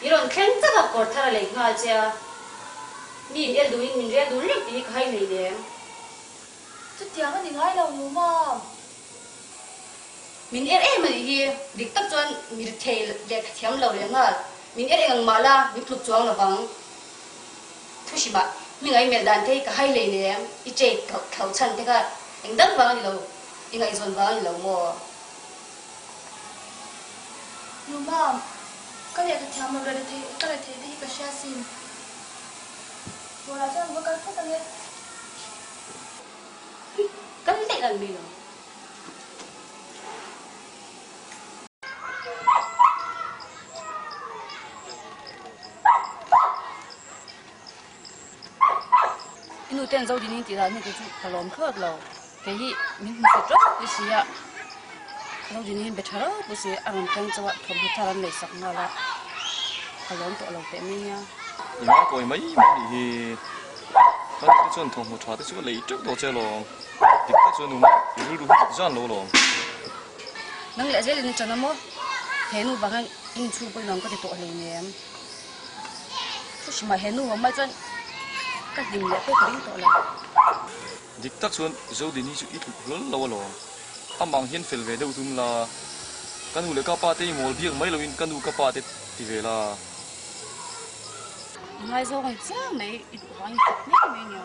I rawn thleng chak a kawr thar a lei nghal che a, mi in el duhin min rel dun reng tih hi ka hai nei lem. Chutiang a ni ngai lo nu mam. Min er em a nih hi, dik tak chuan mi rithei leh thiam lo leh nghal. Min er eng ang mah la, min tluk chuang lo vang. Thu hrimah, mi ngaihmelh dan te hi ka hai lei lem, i chei thlauh chhan te kha eng dang vang a ni lo, i ngaihzawn vang a ni lo maw? Nu mam, ka lehkha thiam lo leh ka rethei te hi ka hria sin. Dawrah chuan va kal phawt ang e. Kal daih lan mai lo. I nu ten zo dinin tih dan hi kei chu ka lawm thlawt lo. Kei hi min hmu hre tawp pui si a, zo dinin be tha rau pui si a rawn thleng chauh a thawmhnaw thar an nei sak nghal a, ka lawm tawh lo teh mai nia. I ngaikawi mai mai nih hi. Ka nu te chuan thawmhnaw tha te chu a lei teuh tawh che alawm. Dik tak chuan nu mah i rilru hi dik zan lo alawm. Nang leh zel in chan a maw? He nu vang hian in chhung pawhin nuam ka ti tawh hleinem. Thu hrimah he nu vang mai chuan ka hlim leh pawh ka ring tawh lo. Dik tak chuan Zodini chu i tluk hlawl lo alawm. Amah ang hian fel ve deuh tum la. Ka nu leh ka pa te i mawl biak mai loin ka nu ka pa te ti ve la. I ngaizawng ang chiang mai, i duh vangin tluk mai mai nia.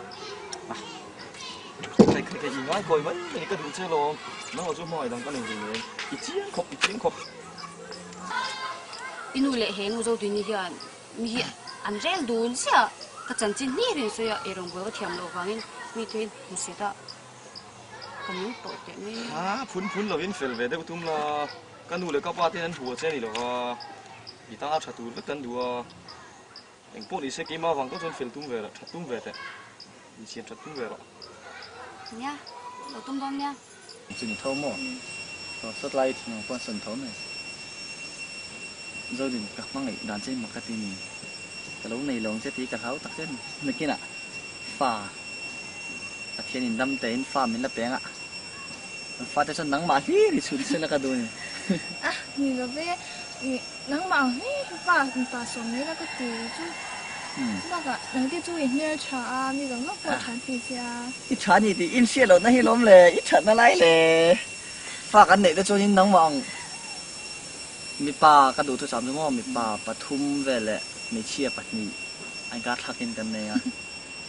Tikhe i ngai kawi mai mai ka duh che lawm. Nang lo chu hmangaih dang ka nei hlei nen. I chiang khawp, i chiang khawp. I nu leh he nu Zodini hian mi hi an rel dun chiah. Ka chanchin hnih rin sawi a, eirawng buai ka thiam loh vangin mi te hi hmu set a, ka nung tawh teh mai a. A, phun phun lovin fel ve deuh tum la, ka nu leh ka pa ten an hua che a ni lova, i tana tha tur vek kan duh a. Engpawh ni se keimah vang tawh chuan fel tum ve rawh, that tum ve teh. Insiam that tum ve rawh. Nia, lo tum dawn nia. Chu ni tho maw? Tawh sawt lai thinlung pawh an sawn tho mai. Zodin, ka hmangaih dan che mak ka ti ni. Ka lo nei lo ang che tih ka hlau tak che a ni. Nakinah fa Pathian in dam tein fa min la peng a, an fate chuan nangmah hlir i chhun sela ka duh a ni. A ni lo ve, nangmah ang hlir hi fa mipa sawm mai la ka ti chu. Bakah nangte chu i hmel tha a, mi zawng zawng pawh tha an ti che a. I tha ni tih in hriat lohna hi lawm le, i thatna lai le. Fa kan neih te chuanin nangmah ang mipa ka duh thu cham chu maw, mipa pathum vel leh hmeichhia pahnih an karthlakin kan nei a.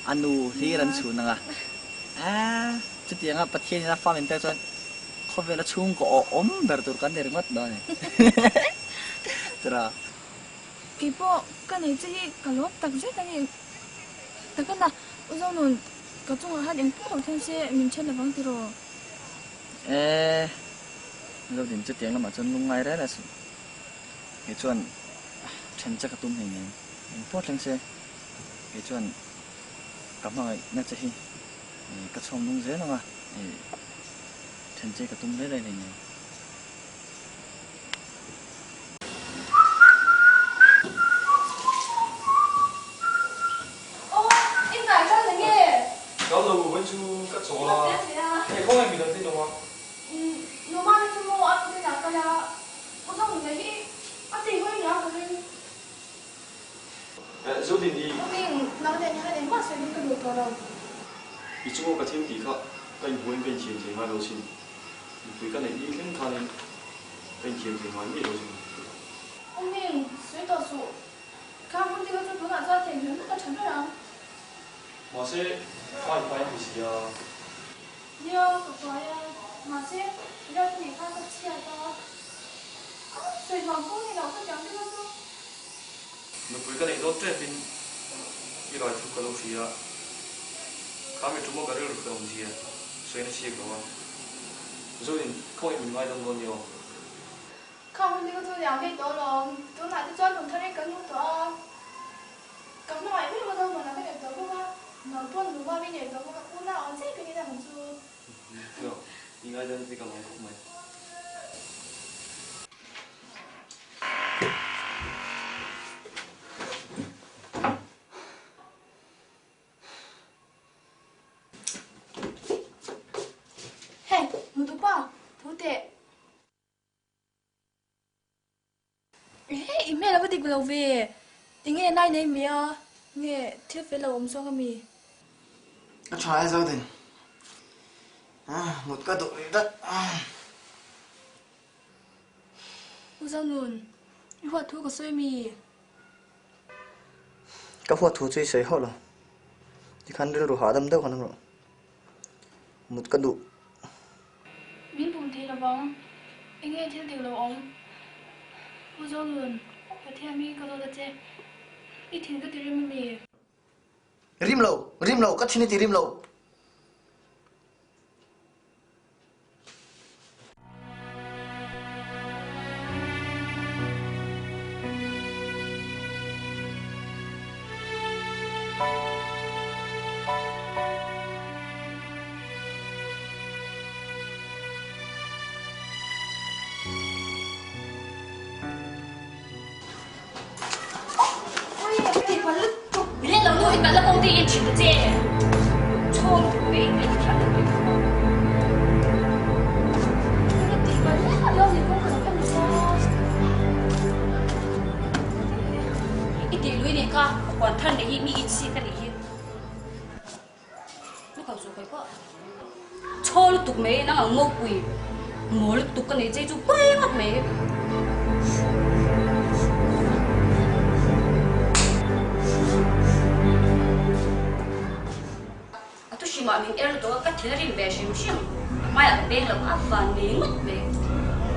A nu hlir an chhun ang a, Aaa, chutianga Pathianin a fa min pek chuan khawvela chhungkaw awh awm ber tur kan ni ringawt dawn a ni. Tura. Kei pawh ka nei che hi ka lawm tak zet a ni. Takana, U Zonun, ka chungah khan eng pawh lo thleng se min then lovang tiraw? E, Zodin chutiang lamah chuan lungngai rel a suh. Kei chuan then che ka tum hleinem, eng pawh thleng se. Kei chuan ka hmangaihna che hi ka chhawm nung zel ang a, then che ka tum rel rel hleinem. Aw, i ngai kal na nge? Kal lo vawi chu ka chawl a, hei khawngaih mi dang te in awm a. Numa te chu maw a hnenah kal a, u zawng nuna hi a tei hawi nia ka ring. Zodin i. Hming, nang nen hian engmah sawi in ka duh tawh lo. I chunga ka thil tih kha ka inhuain ka inthiam thei ngai lo sin. Nupui ka neih ni thleng khanin ka inthiam thei ngai miah lo sin. Hming, sawi tawh suh. Kha hun te kha chu tunah chuan theihnghilh vek a tha ber ang. Mahse, fa i pai a ni si a. Nia, ka pai a. Mahse, riat nih khan ka chhiat a. A sawi vang pawh ni lo ka tiang te kha chu. Nupui ka neih dawn tepin i rai thu ka lo hria a, kha mi ṭuma ka rilru ka awmzia sawi na siak lo a, Zoin khawngaih min ngaidam dawn ni aw? Kha hun te kha chu liam daih tawh alawm, tunah te chuan hun tharin kan hmu tawh a, ka hmangaih ber ka zo hmanah ka nei tawh bawk a, nau pawn numa min nei tawh bawk a, unau ang chiah ka ni na ang chu. Tio, i ngaidam te ka lawm khawp mai. Hey, mutupa, thu teh. Ehe, i hmel a va dik lo ve. Tinge nai nei mi a? Nge thil fel lo awm zawk a mi? A tha e Zodin. Mut ka duh rih dat. U Zonun, i huat thu ka sawi mi? Ka huat thu chu i sawi hauh lo. Tikhan rilru hahdam deuh khan awm rawh. Mut ka duh. Min bum thei lovang. Enge thil dik lo awm? U Zonun, Pathian mi ka zawt a che. I thin ka ti rim ami? Rim lo, rim lo, ka thin i ti rim lo. Chhaw lutuk mai nang ang ngopui maw lutuk ka nei che chu pawi ngawt mai. A thu hrim. hrimah min er lutuk a, ka thil a rim ve hrim hrim. A hmaiah ka peng lo a van nei ngawt mai.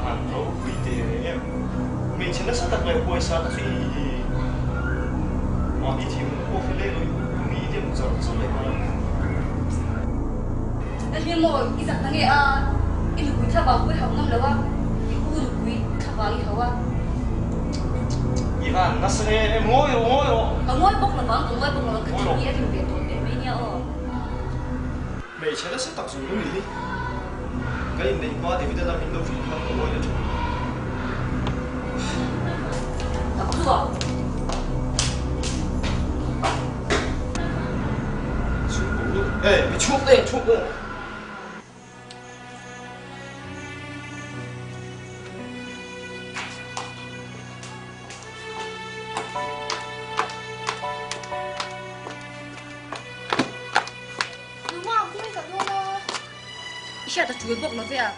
An ropui teh reng em? Hmeichhe nasa tak leh huaisa tak hi mahni thim pawh hi leh lo mi dem char char leh nghal a. Hei maw i zak ta nge a, i nupui thlavang pawh i hauh ngam lo a, i u nupui thlavang i hauh a. I van nasa nge em ngawi rawh ngawi rawh. Ka ngawi bawk lovang, ka ngawi bawk lovang, ka thil hi a rim ve tawh teh mai nia aw. Hmeichhe nasa tak chu lo ni hi. Ka inneih hma David a min lo hrilh kha ka ngawi la thin. Ka chhuak. Ê, mi chhuak teh, chhuak teh. I hriat a tul bawk lo ve a,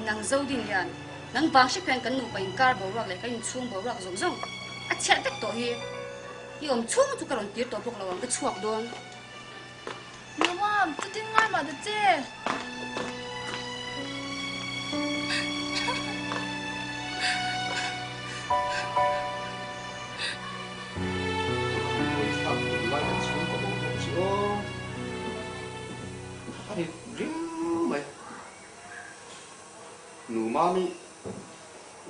nang zo din hian nang vang hrep hian kan nupa inkar boruak leh kan inchhung boruak zawng zawng a chhiat vek tawh hi. I awm chhung chu ka rawn tir tawh bawk lo ang, ka chhuak dawn. Nuam, chutin ngai mah ta che. Buaithlak tur lai kan chhungkaw bo tawh chu aw. A rit riau mai. Nu Mami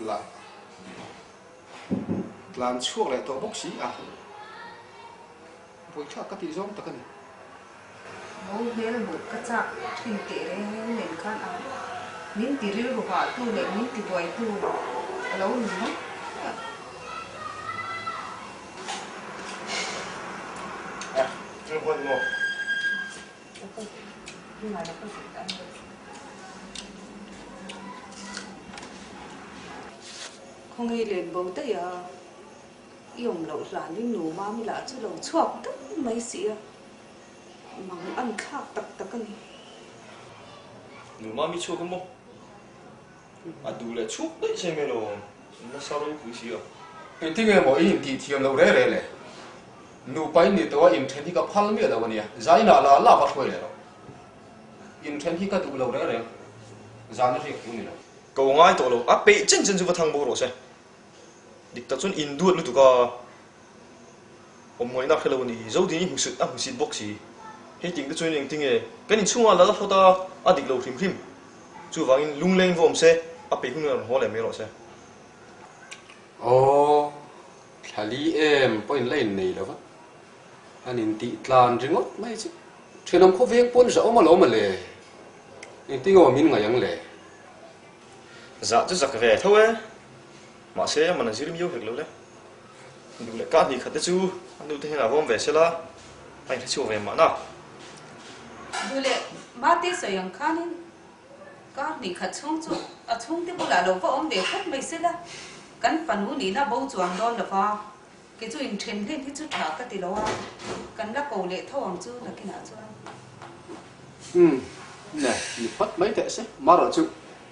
lah tlan chhuak leh tawh bawk si a. Buaithlak ka tih zawng tak a ni. Bo hmel hmuh ka chak thin teh reng nen khan a min ti rilru hah tu leh min ti buai tu a lo ni mai a. Khawnge len bo daih a. I awm loh hlanin nu Mami lah chu lo chhuak daih mai si a, mang an thlak tak tak a ni. Nu Mami chhuak emaw? A duh leh chhuak daih che mai lo, nasa ropui si a. Engtin nge maw i intih thiam loh re re le? Nupa in nih tawh a inthen hi ka phal miah lo a nia, zainah la la va hruai leh rawh. Inthen hi ka duh lo re re, zan a hriak tur ni lo. Ka aw ngai tawh lo, a peih chen chen chu va thang bawk rawh se. Dik tak chuan in duat lutuk a, awm ngaihna hre lo a ni. Zodin i hmusit a hmusit bawk si. Hei ting te chuan engtin nge kan inchhungah lal a hlawt a, a dik lo hrim hrim. Chuvangin lungleng va awm se, a peih hun a rawn haw leh mai rawh se. Aw, thlali em pawhin la innei lo va, an intih tlan ringawt mai chu. Thenawm khawveng pawn zahawm alawm a le, engtin nge awm in ngaih ang le? Zah chu zak ve tho e, mahse a man a zir miau hek lo le. Duh leh kah hnih khat te chu a nu te hian a vawm ve sela, a inhre chhuak ve mahna. Duh leh Mate sawi ang khanin kar hnih khat chhung chu a chhungte bulah lo va awm ve phawt mai sela, kan fanu nihna bo chuang dawn lo va, kei chu inthen hlen hi chu tha ka ti lo a, kan la ko leh tho ang chu nakinah chuan. Umm, ne, ni phawt mai teh se, marawh chu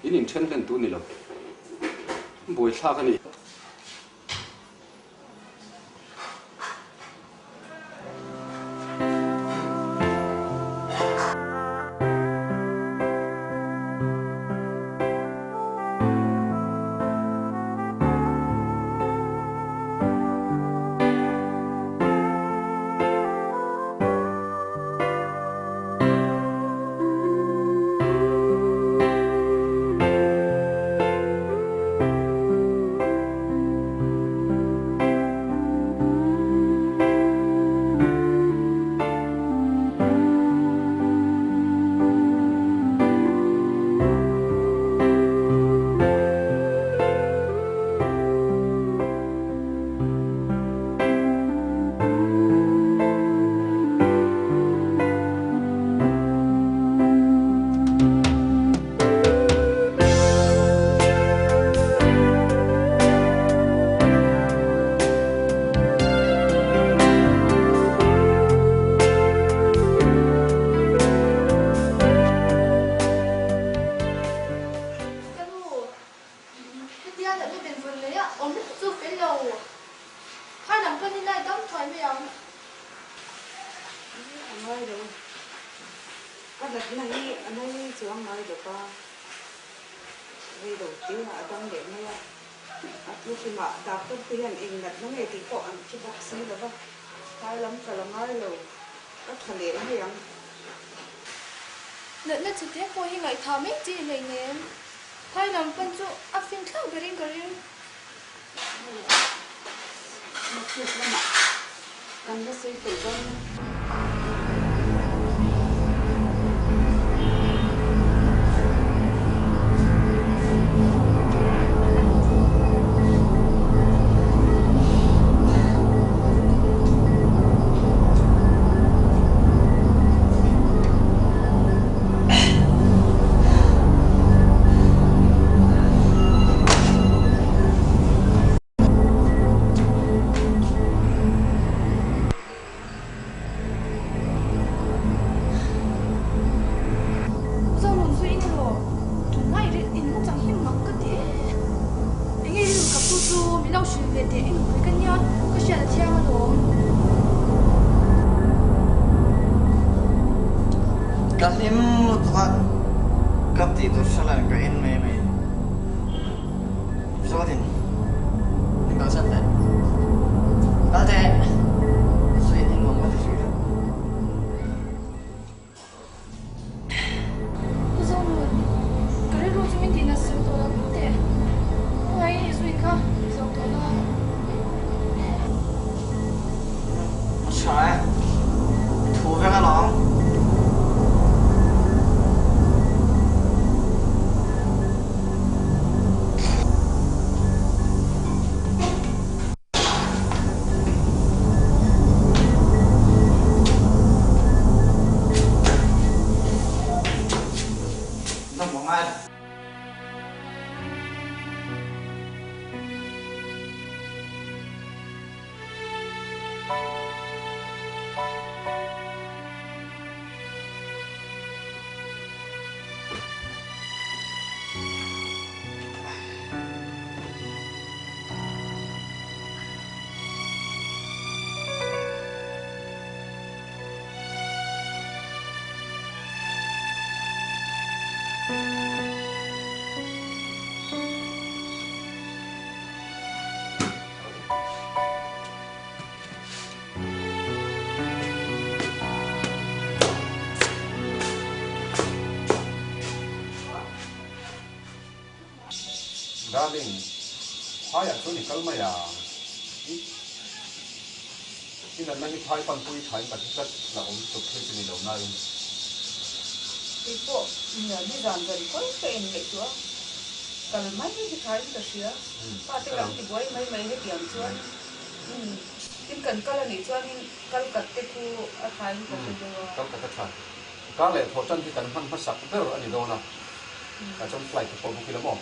in inthen hlen tu ni lo, buaithlak a ni. Ka natna hi a nai chuang ngai lo va, rei lo te a dam leh mai a. A thu hrimah doctor te hian eng natna nge tih pawh an hre bawk si lo va, tlai lam ka la ngai lo, ka tha leh mai ang. Natna chute pawh hi ngaihthah mai chi hleinem, tlai lam pan chu a fin thlak berin ka ring. Naktuk lamah kan la sawi fel dawn a. Zonun chu in emaw tunlai rilh in hmu chang hi mak ka ti e. Enge i rilh kaptu chu min lo hrilh ve teh i nupui ka nia ka hriat a thiang alawm. Ka hlim lutuk a, ka tih tur hre lo in ka en mai mai. Zawtin min kalsan teh. Kal teh. Zui in nuam ka ti zui lo. Pu Zonun, ka rilru chu min tihna sil tawh lo vek teh. Khawngaih i zui kha zo tawh la. A tha e. Thu vek alawm. Darling, phaiah chuan i kal mai a, i i natna hi phai panpui thain ka hre tlat la awm chawp phei chu ni lo nain. Kei pawh nizan zan khawi ka en ngaihtuah a, kal mai hi thain ka hria. Fate kan ti buai mai mai hetiang chuan tin kan kal a nih chuanin kal kat te khu a thain ka hre deuh a. Kal kat a tha. Kar leh thawh tan hi kan hman hmasak ber a ni dawn a, tah chuan flight te pawh book ila maw?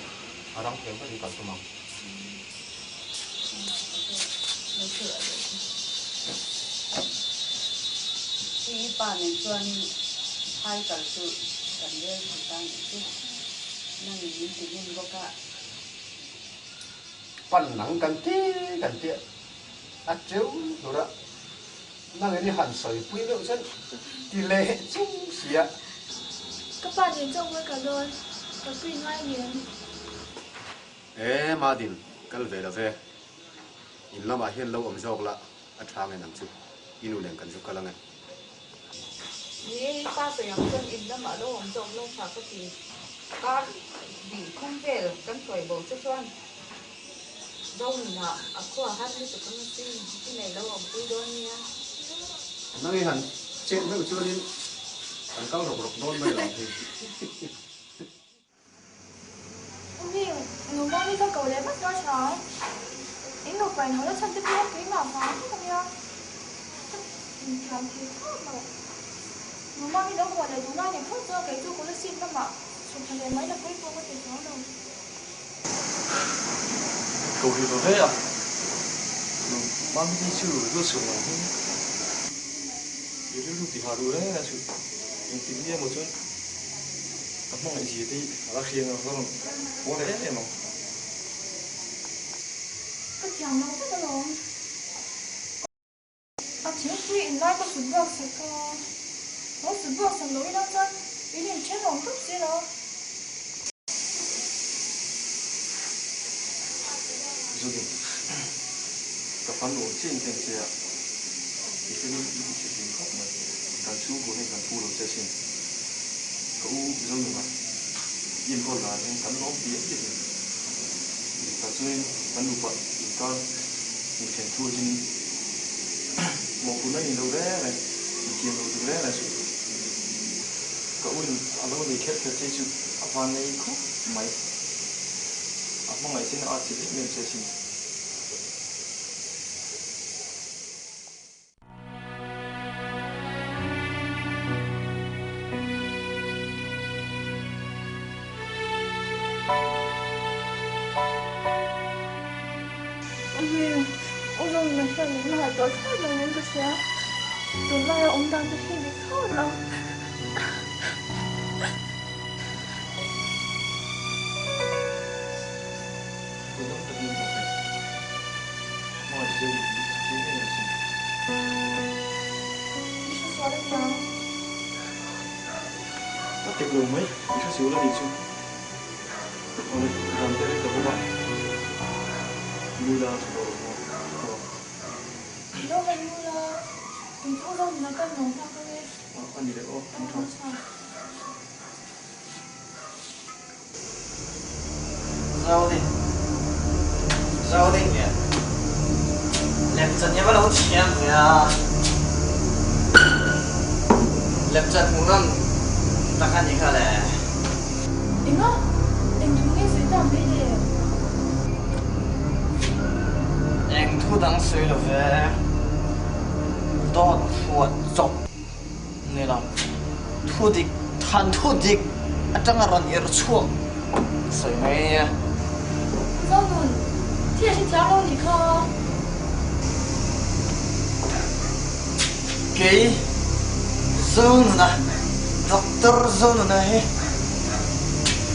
A rang thiam vek in kal tum ang. Hi pa nen chuanin phai kal chu kan rel thei ta nih chu. Nangin min ti hlim bawk a. Pan nang kan ti kan tia a teuh hlur a, nangin i han sawi pui meuh chuan ti leh chung si a. Ka pa nen chauh ngawi kal dawn, ka pui ngai ngem. E Madin, kal ve lo ve, in lamah hian lo awm zawk la, a tha nge nang chu, i nu nen kan zu kal ange. Ni e, i pa sawi ang chuan in lamah lo awm zawk lo tha ka ti. Kar hnih thum vel kan hruai bo che chuan Zonunah a khua har lutuk ang asin, i nei lo awmpui dawn nia. Nang i han chet meuh chuanin kan kal rawk rawk dawn mai lo ang hi. Umi, nu Mami ka ko leh vat dawn tha ang. In nupa in haw la chhan te pawh a keimah vang vek a nia. Ka inthiam thei thlawt lo. Nu Mami lo haw leh duhna a nih phawt chuan kei chu Kolasib lamah chhuk thla leh mai la pawi pawh ka ti chuang lo. Ko hi va ve a, nu Mami hi chu lu suh lo hi. I rilru ti ha duh reng a chu engtik ni emaw chuan ka hmangaih zia te hi a la hriang ang ka rawn haw leh em em ang. Ka thiam lo vek alawm. A thingpui in lai ka sut bawk sak a. Lo sut buak sak lo ila chuan in inthen awm tawp si lo. Zudin, ka fan nuam chiah in ken che a, i felin i ti thin khawp mai. Kan chhungkua hian kan phu lo che asin. Ka u Zonunga i enkawl dan hian kan lawm piah piah in. Dik tak chuanin kan nupa inkar inthen thu atangin mawhphurhna i nei lo reng reng, inthiam lo duh reng reng suh. Ka u in a lo nei kher kher che chu a van nei khawp mai. A hmangaih che in a atchilh em em che asin. Tunlaia awm dan te hi dik thlawt lo. Tunlam takin ka hre. Hmangaih che ni tih ka chiang em asin. I hre sual a niang. Ka tek lo mai, i hre sual a nih chu. Awle, zan te rei ta bawk a. Mula a tha tawh lo maw? Aw. Lo han mula, tum chu zo nuna kan lo nghak ang e. A ni leh aw, an tha. Zodin Zodin nge Lemchan hi a va lo thiam ve a Lemchan hmuh nawm tak a ni kha le. Enga? Eng thu nge sawi ta mai le? Eng thu dang sawi lo ve. Dawt phuah chawp. Ni lo. Thu dik, than thu dik atanga rawn irh chhuak sawi mai a nia. Zonun, thil a hrethiam lo nih kha. Kei Zonuna, Doctor Zonuna hi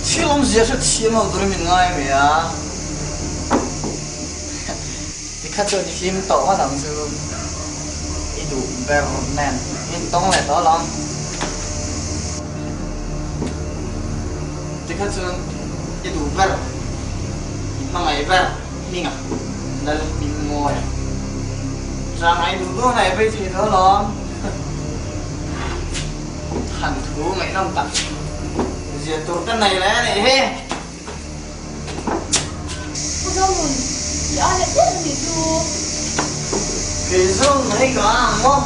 thil awmzia hrethiam lo turin min ngai mai a. Tikha chuan i hlim tawh ngawt ang chu. I duh ber nen in tawng leh tawh alawm. Tikha chuan i duh ber, i hmangaih ber hminga Lal hming mawi a. Changai duh duh na i vei thei tawh alawm. Than thu ngaihnawm tak zia tur ka nei leh a nih hi. Pu Zomun, i a leh chiah a nih chu. Kei zawng hei ka ang maw?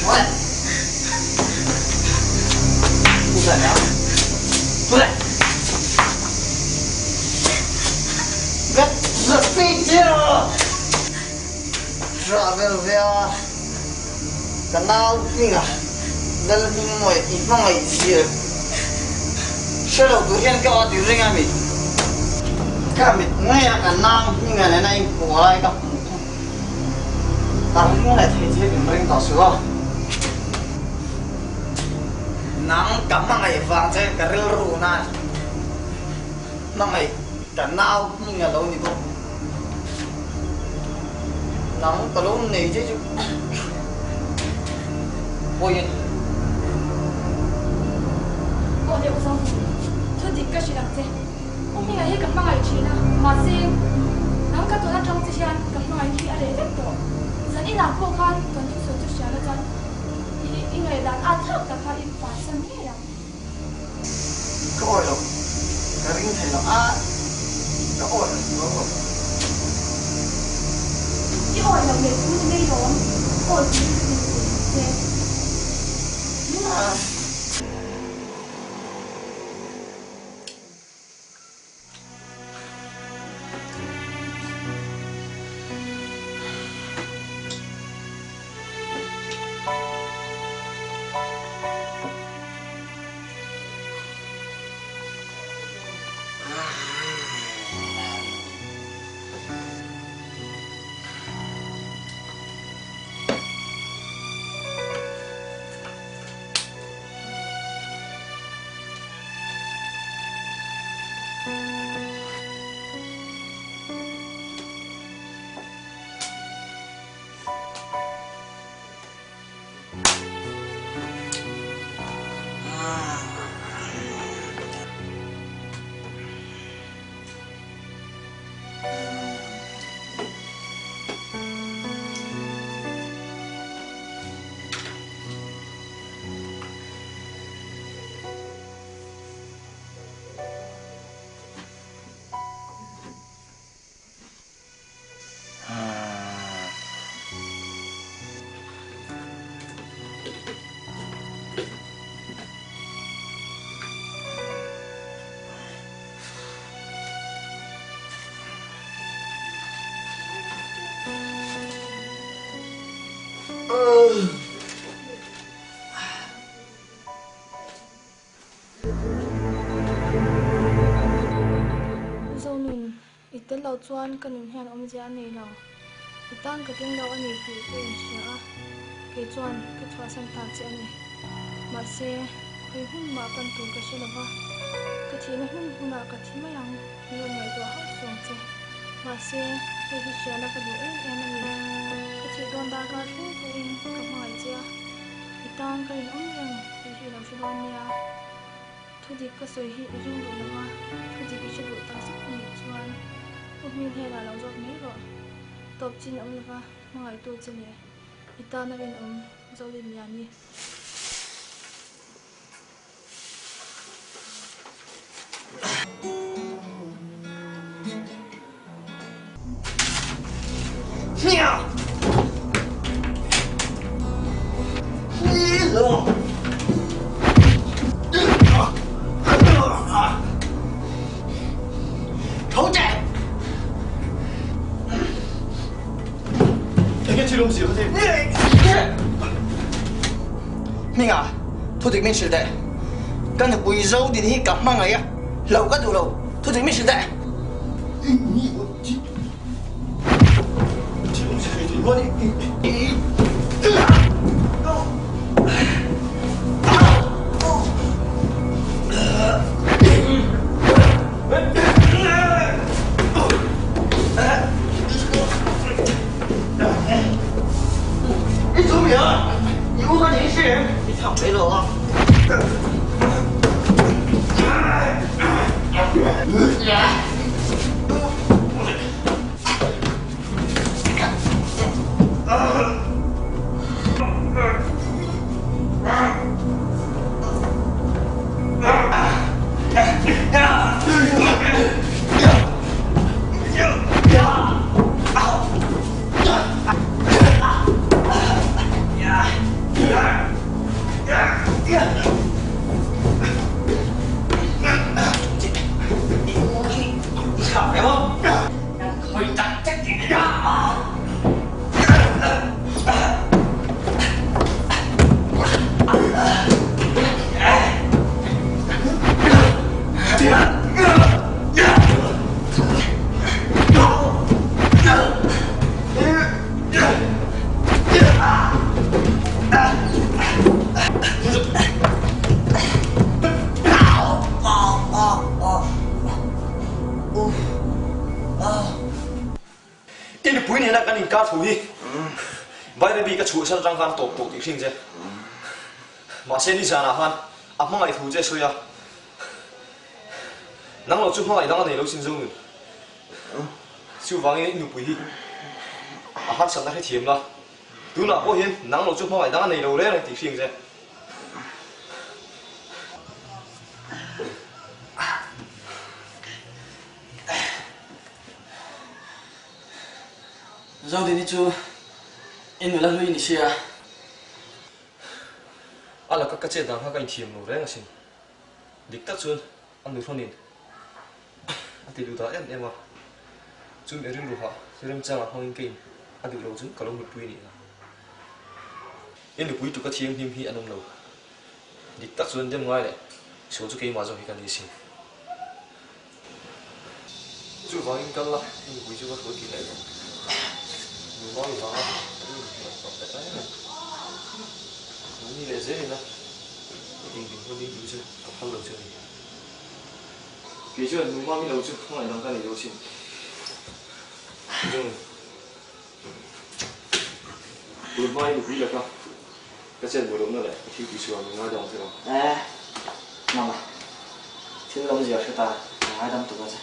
What? Pu Zan a? Pu Zan! Ka zapi che a! Travel ve a, ka nau hminga Lal Hmingmawia i hmangaih zir hre lo tur hian ka aw ti ring a mi. Ka mit ngei a ka nau hminga nena inhmuh lai ka hmuh kha ka ring leh thei che min ring tawh suh aw. Nang ka hmangaih vang che ka rilru na hmangaih ka nau hminga lo ni bawk. Nang ka lo nei che chu pawi a ni. Aw le Uzawng, thu dik ka hrilh ang che. U Hminga hi ka hmangaih thin a, mahse nang ka tawn atang che hian ka hmangaih hi a reh vek tawh. Zan inah pawh khan kan thusawi chu hriat a chuan i ngaihdan at thlak tak kha i bansan ngei ang. Ka awih lo, ka ring thei lo a, ka awih lo lo. I awih lo leh thu ni mai lawm, awi turin ka ti thei ang che. Zonun, i tel loh chuan ka nun hian awmzia a nei lo. I tan ka tling lo a ni tih ka inhria a, kei chuan ka chhuahsan ta che a ni. Mahse, khawi hmun mah pan tur ka hre lo va, ka thihna hmun hmunah ka thi mai ang tih rawn ngaihtuah hauh suang che. Mahse, hei hi hriala ka duh em em a ni. Ka thih dawn darkar thleng pawhin ka hmangaih che a, i tan ka rinawm reng tih hi i lo hre dawn nia. Thudik ka sawi hi i ring duh lo a, thudik i hre duh tak zet anih chuan u hming hnenah lo zawt mai rawh. Tawp chin awm lova hmangaihtu che leh i tana rinawm Zolin Liani. Hminga, thudik min hrilh teh. Ka nupui zo din hi ka hmangaih a, hlauh ka duh lo. Thudik min hrilh teh. I nupui nena kan inkar thu hi Bairabi ka chhuahsan atang khan tawp tawh tih hring che. Mahse nizanah khan a hmangaih thu che a sawi a, nang lo chu hmangaih dang a nei lo sin zo nun. Chuvangin i nupui hi a harsatna hrethiam la, tunah pawh hian nang lo chu hmangaih dang a nei lo reng reng tih hring che. Zodini chu i nula hlui ni sia. A laka ka chet dan kha ka inthiam lo reng asin. Dik tak chuan a nuhrawnin a ti duh dah em em a, chu mi rilru hah remchangah hmangin ka in a duh lo chu ka lo mutpui a nih kha. I nupui tuk a thianghlim hi an awm lo. Dik tak chuan dem ngai leh sual chu keimah zawk hi ka ni asin. Chuvangin kal la, i nupui chu va hruai tih leh rawh. Nunau i vang a, ka inhmuh tawh leh reng a. Nangni leh zelin a, i engtin hmun ding tih chu ka phal lo chu a ni. Kei chuan numa mi lo chu hmangaih dang ka nei lo asin. Jung, tun hma i nupui laka. Ka chen duh lohna leh ka thil tihsual min ngaidam ang che lo. Eh, Mama, thil awmzia hre ta, ka ngaidam tuk a che.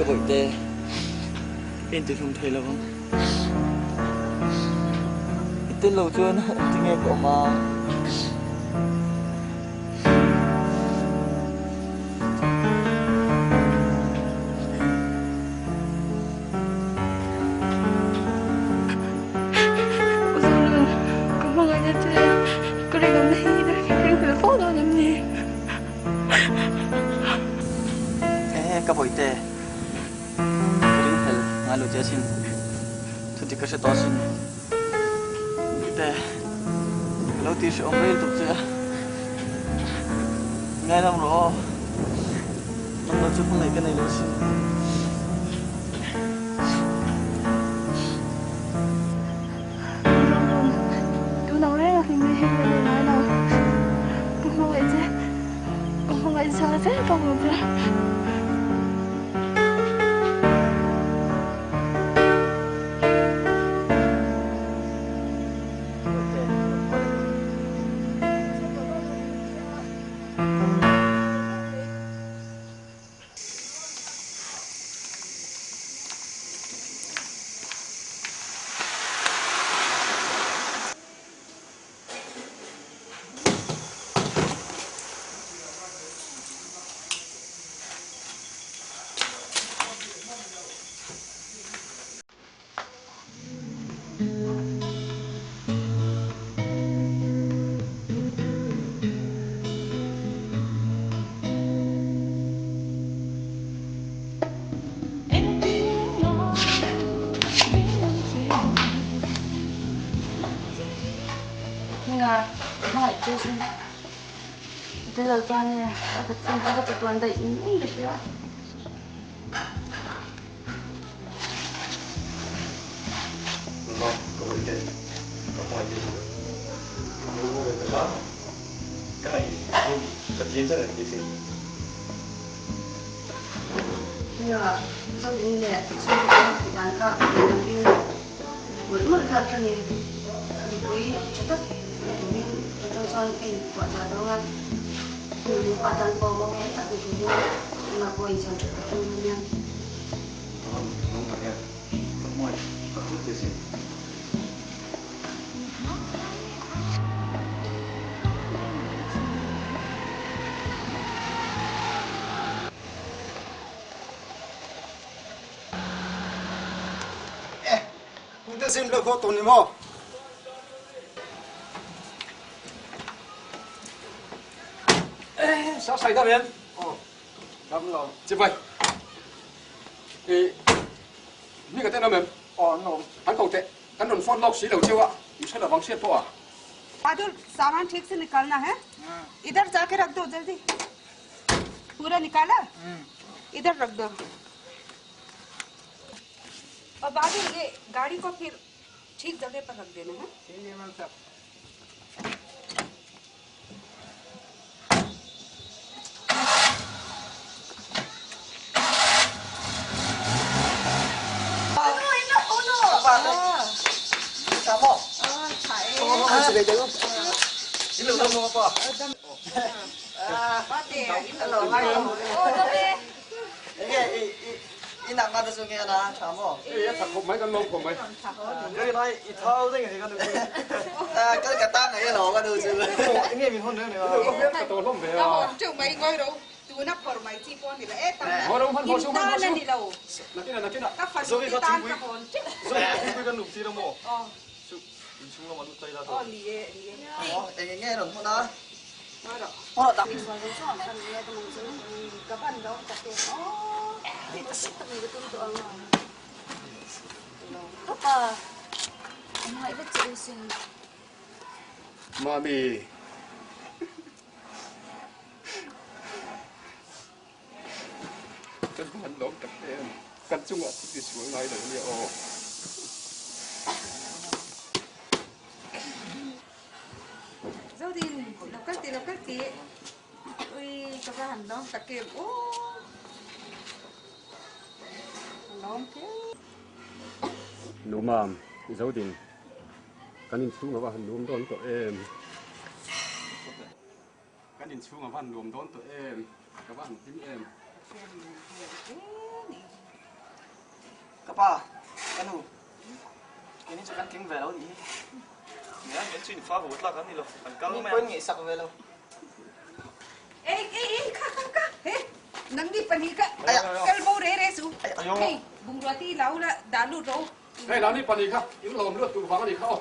Ka bawihte ka intihlum thei lo ang. I tel lo chuan engtinge ka awm a? Ka hmangaihna che ka rinawmna hi ka ringhlel fo dawn em ni? Ehe ka bawihte ka ringhlel ngai lo che asin thu dik ka hre tawh asin bawihte ka lo tih hrehawm rel tuk che a ngaidam rawh aw nanglo chu hmangaih ka nei lo asin. Tunang reng a hlim hi ka nei ngai lo. Ka hmangaih che, ka hmangaih chhang zel bawk ang che. Hminga hmangaih che sin. I tel lo chuan e ka chhung kha ka chatuan daih in ka hria. Nula ka hawi te, ka hmangaih che sin. Ka lo haw ve ta hram a, ka ngaih hun ka chiang chiah reng che sin. Hminga Zodin leh chhungkaw tih dan kha kan ring lo. Mawlh mawlh kha ka ni. Nupui tha tak ni turin ka tang chuan ka inpuahchah dawn a, nupa tan pawh mawi tak ni turin engmah pawh insiam that ka tum dawn nia. Ka lawm tak em? Ka hmangaih tak zet che sin. Pute sim lo khaw tawh ni maw? Sao sai dam em? Ồ, dam lo. Chị vậy. Thì mi ka tên em? Ồ, nó. Hắn cầu tệ, hắn đồn phone log xí đầu chiêu ạ. Mi sẽ là vắng xiết po à? बहादुर सामान ठीक से निकालना है इधर जाके रख दो जल्दी पूरा निकाला इधर रख दो और बहादुर ये गाड़ी को फिर ठीक जगह पर रख देना है ठीक है मैम साहब Mami. Kan han lawm tak em. Kan chungah thil ti sual ngai lo nia aw. Zodin, lo kal tih, lo kal tih. Ui, ka va han lawm tak em aw. Ka lawm hle. Numam, Zodin, kan inchhung a va han nuam dawn tawh em? Kan inchhung a va han nuam dawn tawh em? Ka va han hlim em? Ka pa, ka nu, keini chu kan tling ve lo nih hi. Nia, min chu infa haw tlak an ni lo, kan kal mai a. Mi pawhin ngaihsak ve lo. Ei, ei, ei, kha, kha, kha, he, nangni pahnih kha kal bo re re su. Hei, bungrua te i lau la, dah lut ro. Hei, nangni pahnih kha in lawm luat tur vang a ni kha aw.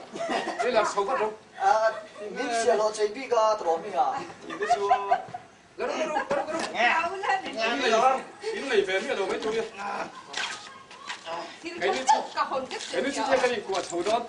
Hei lam chho vat ro. Min chhiah loh chei bik a, tawh mi a. Tih te chu. La ru, la ru, la ru, la ru. In nei ve miah lo mai tur nia. Keini chu, keini chu tiang kan inkuah chho dawn.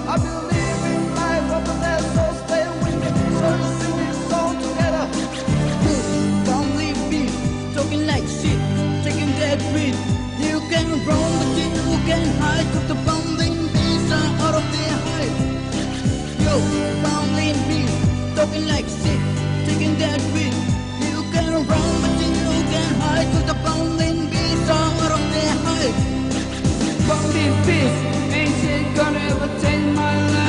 I believe in life after death, so stay in peace. Ain't shit gonna ever change my life.